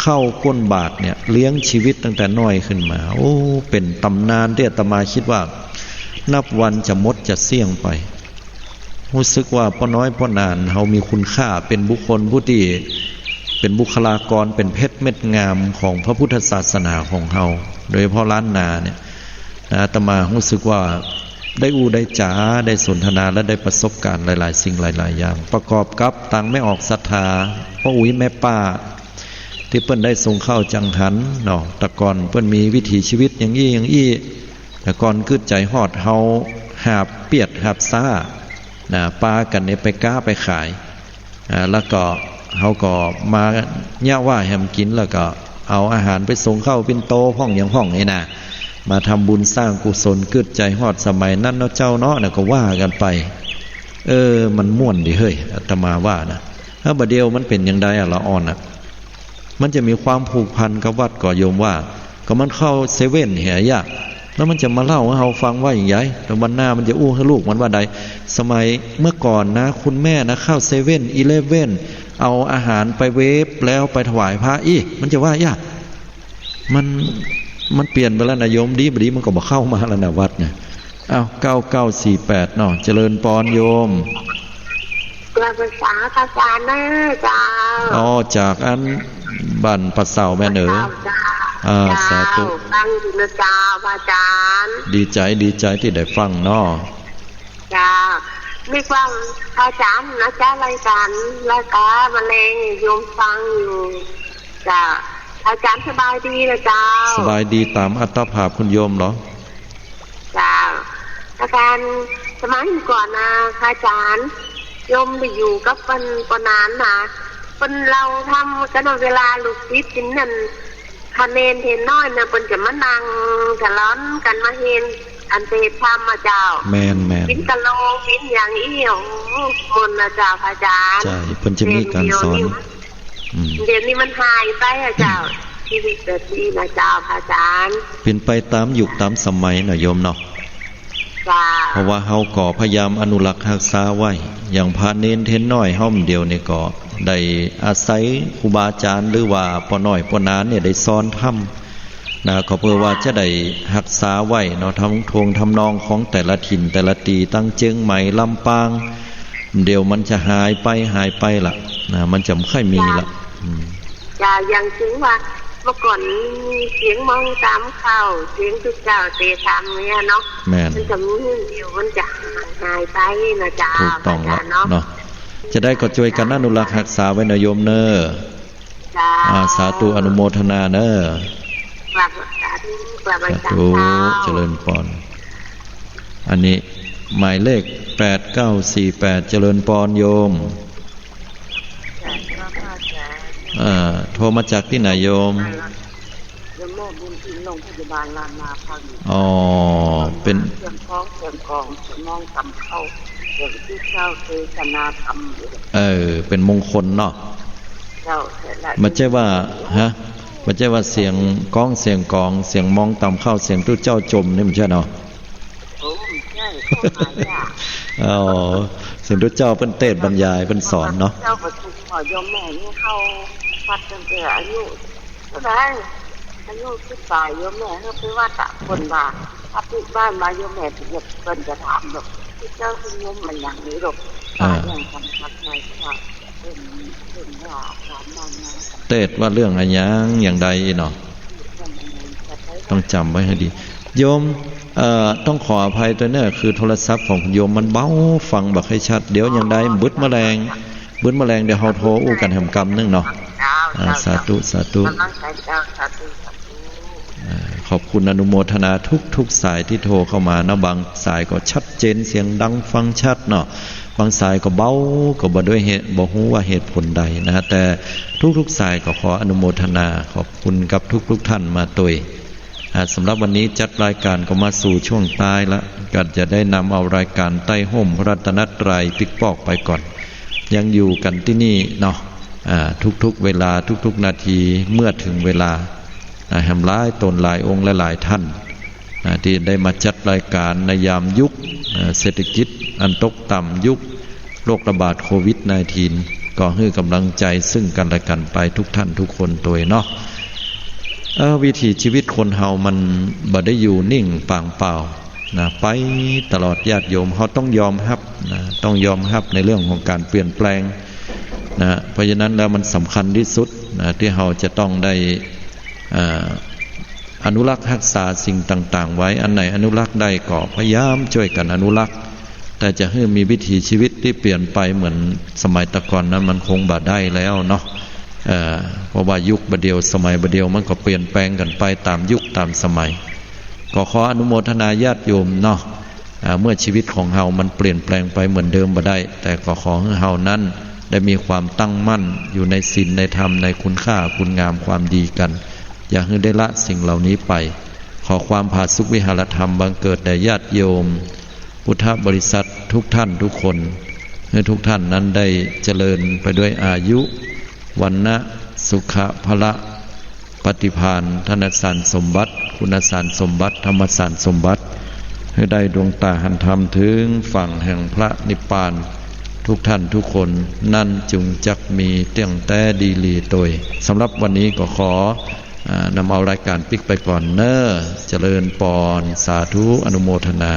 ข้าวก้นบาตรเนี่ยเลี้ยงชีวิตตั้งแต่น้อยขึ้นมา โอ้ เป๋นต๋ำนานตี้อาตมาคิดว่านับวันจะหมดจะเสี้ยงไป ฮู้สึกว่าป้อน้อยป้อหนานเฮามีคุณค่า เป๋นบุคคลผู้ตี้เป๋นบุคลากร เป๋นเพชรเม็ดงามของพระพุทธศาสนาของเฮา โดยเฉพาะล้านนาเนี่ยนะ อาตมาฮู้สึกว่าได้อู้ได้จ๋า ได้สนทนา และได้ประสบก๋ารณ์หลายๆ สิ่งหลายๆ อย่าง ประกอบกับตางแม่ออกศรัทธา ป้ออุ๊ยแม่ป้า ตี้เปิ้นได้ส่งข้าวจังหันเนาะ แต่ก่อนเปิ้นมีวิถีชีวิตอย่างอี้อย่างอี้ แต่ก่อนกึ๊ดใจ๋ฮอดเฮาหาบเปียดหาบซ้า นะ ปากั๋นเนี่ยไปก๊าไปขาย อ่า แล้วก็เฮาก็มาเยียะว่าแหมกิ๋น แล้วก็เอาอาหารไปส่งข้าวปิณโตพ่องหยังพ่องนี่นะ มาทำบุญสร้างกุศล กึ๊ดใจ๋ฮอดสมัยนั้นเนาะเจ้าเนาะ นะ ก็ว่ากั๋นไป เออ มันม่วนดีเฮ้ย อาตมาว่านะ แล้วบ่าเดี่ยวมันเป๋นอย่างใดอะ ละอ่อนอะ มันจะมีความผูกพันกับวัดก่อ โยมว่า ก็มันเข้าเซเว่นเหียยะ แล้วมันจะมาเล่าหื้อเฮาฟังว่าอย่างใด แล้ววันหน้ามันจะอู้หื้อลูกมันว่าใด สมัยเมื่อก่อนนะ คุณแม่นะ เข้าเซเว่นอีเลฟเว่น เอาอาหารไปเวฟแล้วไปถวายพระอี้ มันจะว่ายะ มัน มันเปลี่ยนไปแล้วนะโยม ดีบ่ดีมันก็บ่เข้ามาแล้วนะวัดเนี่ย อ้าว เก้าเก้าสี่แปดเนาะ เจริญปอนโยม กราบนมัสก๋ารเจ้า อ๋อ จากอัน บ้านป่าเสาแม่นเอ๋อ ป่าเสาเจ้า อ่า เจ้า สาธุ ฟังอยู่นะเจ้า พระอาจารย์ ดีใจ๋ ดีใจ๋ตี้ได้ฟังเนาะ เจ้า นึกว่าพระอาจารย์นะเจ้า รายการ รายการมะเร็ง โยมฟังอยู่ เจ้า อาจารย์สบายดีนะเจ้า สบายดีต๋ามอัตภาพคุณโยมเหรอ เจ้า อาจารย์ สมัยก่อนนะ พระอาจารย์ โยมได้อยู่กับเปิ้น เปิ้นนานนะ เปิ้นเล่าธรรมกั๋นเวลาลูกศิษย์กิ๋นนั่น คะเนนเทนน้อยนะ เปิ้นจะมานั่งสะหลอนกั๋นมาเฮน อันเตธรรมอะเจ้า แม่น แม่น ปิ้นกะโลง ปิ้นอย่างอี้ โอ้โห มนต์นะเจ้า พระอาจารย์ ใจ้ เปิ้นจะมีก๋านสอน เดี๋ยวนี้ อืม เดี๋ยวนี้มันหายไปอะเจ้า ชีวิตแบบนี้นะเจ้า พระอาจารย์ เปลี่ยนไปต๋ามยุคต๋ามสมัยเนาะโยมเนาะ เจ้า เพราะว่าเฮาก็พยายามอนุรักษ์ฮักษาไว้ อย่างพระเณรเทนน้อยเฮาเดี๋ยวนี้ก็ได้อาศัยครูบาอาจารย์ หรือว่าป้อน้อยป้อหนานเนี่ยได้สอนธรรมนะ ก็เพื่อว่าจะได้ฮักษาไว้เนาะ ทำทงทำนองของแต่ละถิ่นแต่ละตี้ ตังเจียงใหม่ ลำปาง เดี๋ยวมันจะหายไป หายไปละนะ มันจะบ่ค่อยมีละ อืม เจ้า อย่างเจ้นว่าเมื่อก่อนมีเสียงมองตามเข้า เสียงตุ๊เจ้าเตธรรมเนี่ยเนาะ แม่น มันจะมีเดี๋ยวมันจะหายไปนะเจ้า ถูกต้องละ อาจารย์เนาะ เนาะ จะได้ก็จ้วยกั๋นอนุรักษ์ฮักษาไว้นะโยมเน่อ เจ้า อ่า สาธุอนุโมทนาเน่อ กราบ สาธุ กราบอาจารย์ สาธุ เจ้า เจริญปอน อันนี้หมายเลขแปดเก้าสี่แปด เจริญปอนโยม เอ่อ โทรมาจากตี้ไหนโยม โยมแม่บุญถิ่น โรงพยาบาลรามาภัย อ๋อ เป๋น เสียงก้อง เสียงก๋อง เสียงมองตามเข้า เสียงตุ๊เจ้าเตธนาธรรม เออ เป๋นมงคลเนาะ เจ้า ใจ้ละ บ่ใจ้ว่า ฮะ บ่ใจ้ว่าเสียงก้อง เสียงก๋อง เสียงมองตามเข้า เสียงตุ๊เจ้าจมนี่บ่ใจ้เนาะ โอ้ บ่ใจ้ เข้าหายาก อ๋อ เสียงตุ๊เจ้าเปิ้นเตศน์บรรยาย เปิ้นสอนเนาะ เจ้าประชุมขอโยมแม่นี่เข้าวัดตั้งแต่อายุเต้าใด อายุสิบป๋าย โยมแม่เข้าไปวัดอะ เปิ้นว่า ถ้าปิ๊กบ้านมาโยมแม่เปิ้นจะถามดอก ตุ๊เจ้าสิโยมมันอย่างนี้ดอก อ่า ว่าอย่างสำคัญในพระ เปิ้น เปิ้นว่าถามมานะ เตศน์ว่าเรื่องอะหยังอย่างใดเนาะ ต้องจ๋ำไว้หื้อดี โยม เอ่อ ต้องขออภัยตวยเน่อ คือโทรศัพท์ของคุณโยมมันเบา ฟังบ่ค่อยชัด เดี๋ยวอย่างใดบึดเมื่อแลง บึดเมื่อแลงเดี๋ยวเฮาโทรอู้กั๋นแหมกำนึ่งเนาะ อ่า สาธุ สาธุ กำลังใจ๋เจ้า สาธุ สาธุ อ่า ขอบคุณอนุโมทนาทุกๆ สายตี้โทรเข้ามานะ บางสายก็ชัดเจน เสียงดัง ฟังชัดเนาะ บางสายก็เบา ก็บ่ด้วยเหตุ บ่ฮู้ว่าเหตุผลใดนะฮะ แต่ทุกๆ สายก็ขออนุโมทนา ขอบคุณกับทุกๆ ท่านมาตวย อ่า สำหรับวันนี้จัดรายการก็มาสู่ช่วงท้ายละ ก็จะได้นำเอารายการใต้ฮ่มพระรัตนตรัยปิ๊กปอกไปก่อน ยังอยู่กั๋นตี้นี่เนาะ อ่า ทุกๆ เวลา ทุกๆ นาที เมื่อเถิงเวลา อ่า แหมหลายต๋นหลายองค์และหลายท่าน อ่า ตี้ได้มาจัดรายการในยามยุค อ่า เศรษฐกิจอันตกต่ำ ยุคโรคระบาดโควิดสิบเก้า ก็หื้อก๋ำลังใจ๋ซึ่งกั๋นและกั๋นไปทุกท่านทุกคนตวยเนาะ เอ่อ วิถีชีวิตคนเฮามันบ่ได้อยู่นิ่งปางเปล่านะ ไปตลอด ญาติโยม เฮาต้องยอมฮับนะ ต้องยอมฮับในเรื่องของก๋านเปลี่ยนแปลงนะ เพราะฉะนั้นแล้วมันสำคัญตี้สุดนะ ตี้เฮาจะต้องได้ อ่า อนุรักษ์ฮักษาสิ่งต่างๆ ไว้ อันไหนอนุรักษ์ได้ก็พยายามจ้วยกั๋นอนุรักษ์ แต่จะหื้อมีวิถีชีวิตตี้เปลี่ยนไปเหมือนสมัยแต่ก่อนนั้นมันคงบ่ได้แล้วเนาะ เอ่อ เพราะว่ายุคบ่าเดี่ยว สมัยบ่าเดี่ยว มันก็เปลี่ยนแปลงกั๋นไปต๋ามยุคต๋ามสมัย ก็ขออนุโมทนาญาติโยมเนาะ อ่า เมื่อชีวิตของเฮามันเปลี่ยนแปลงไปเหมือนเดิมบ่ได้ แต่ก็ขอหื้อเฮานั้นได้มีความตั้งมั่นอยู่ในศีลในธรรม ในคุณค่าคุณงามความดีกั๋น อย่าหื้อได้ละสิ่งเหล่านี้ไป ขอความผาสุกวิหารธรรมบังเกิดแด่ญาติโยมพุทธบริษัททุกท่านทุกคน หื้อทุกท่านนั้นได้เจริญไปด้วยอายุ วรรณะ สุขะ พละ ปฏิภาณ ธนสารสมบัติ คุณสารสมบัติ ธรรมสารสมบัติ หื้อได้ดวงต๋าหันธรรมเถิงฝั่งแห่งพระนิพพาน ทุกท่านทุกคนนั้นจุ่งจักมีเตี้ยงแต๊ดีหลีตวย สำหรับวันนี้ก็ขอ อ่า นำเอารายการปิ๊กไปก่อนเน่อ เจริญปอน สาธุ อนุโมทนา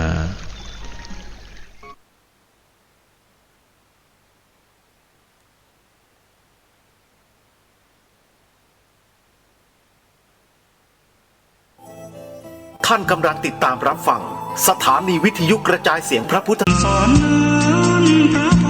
ท่านกำลังติดตามรับฟัง สถานีวิทยุกระจายเสียงพระพุทธ สอนพระ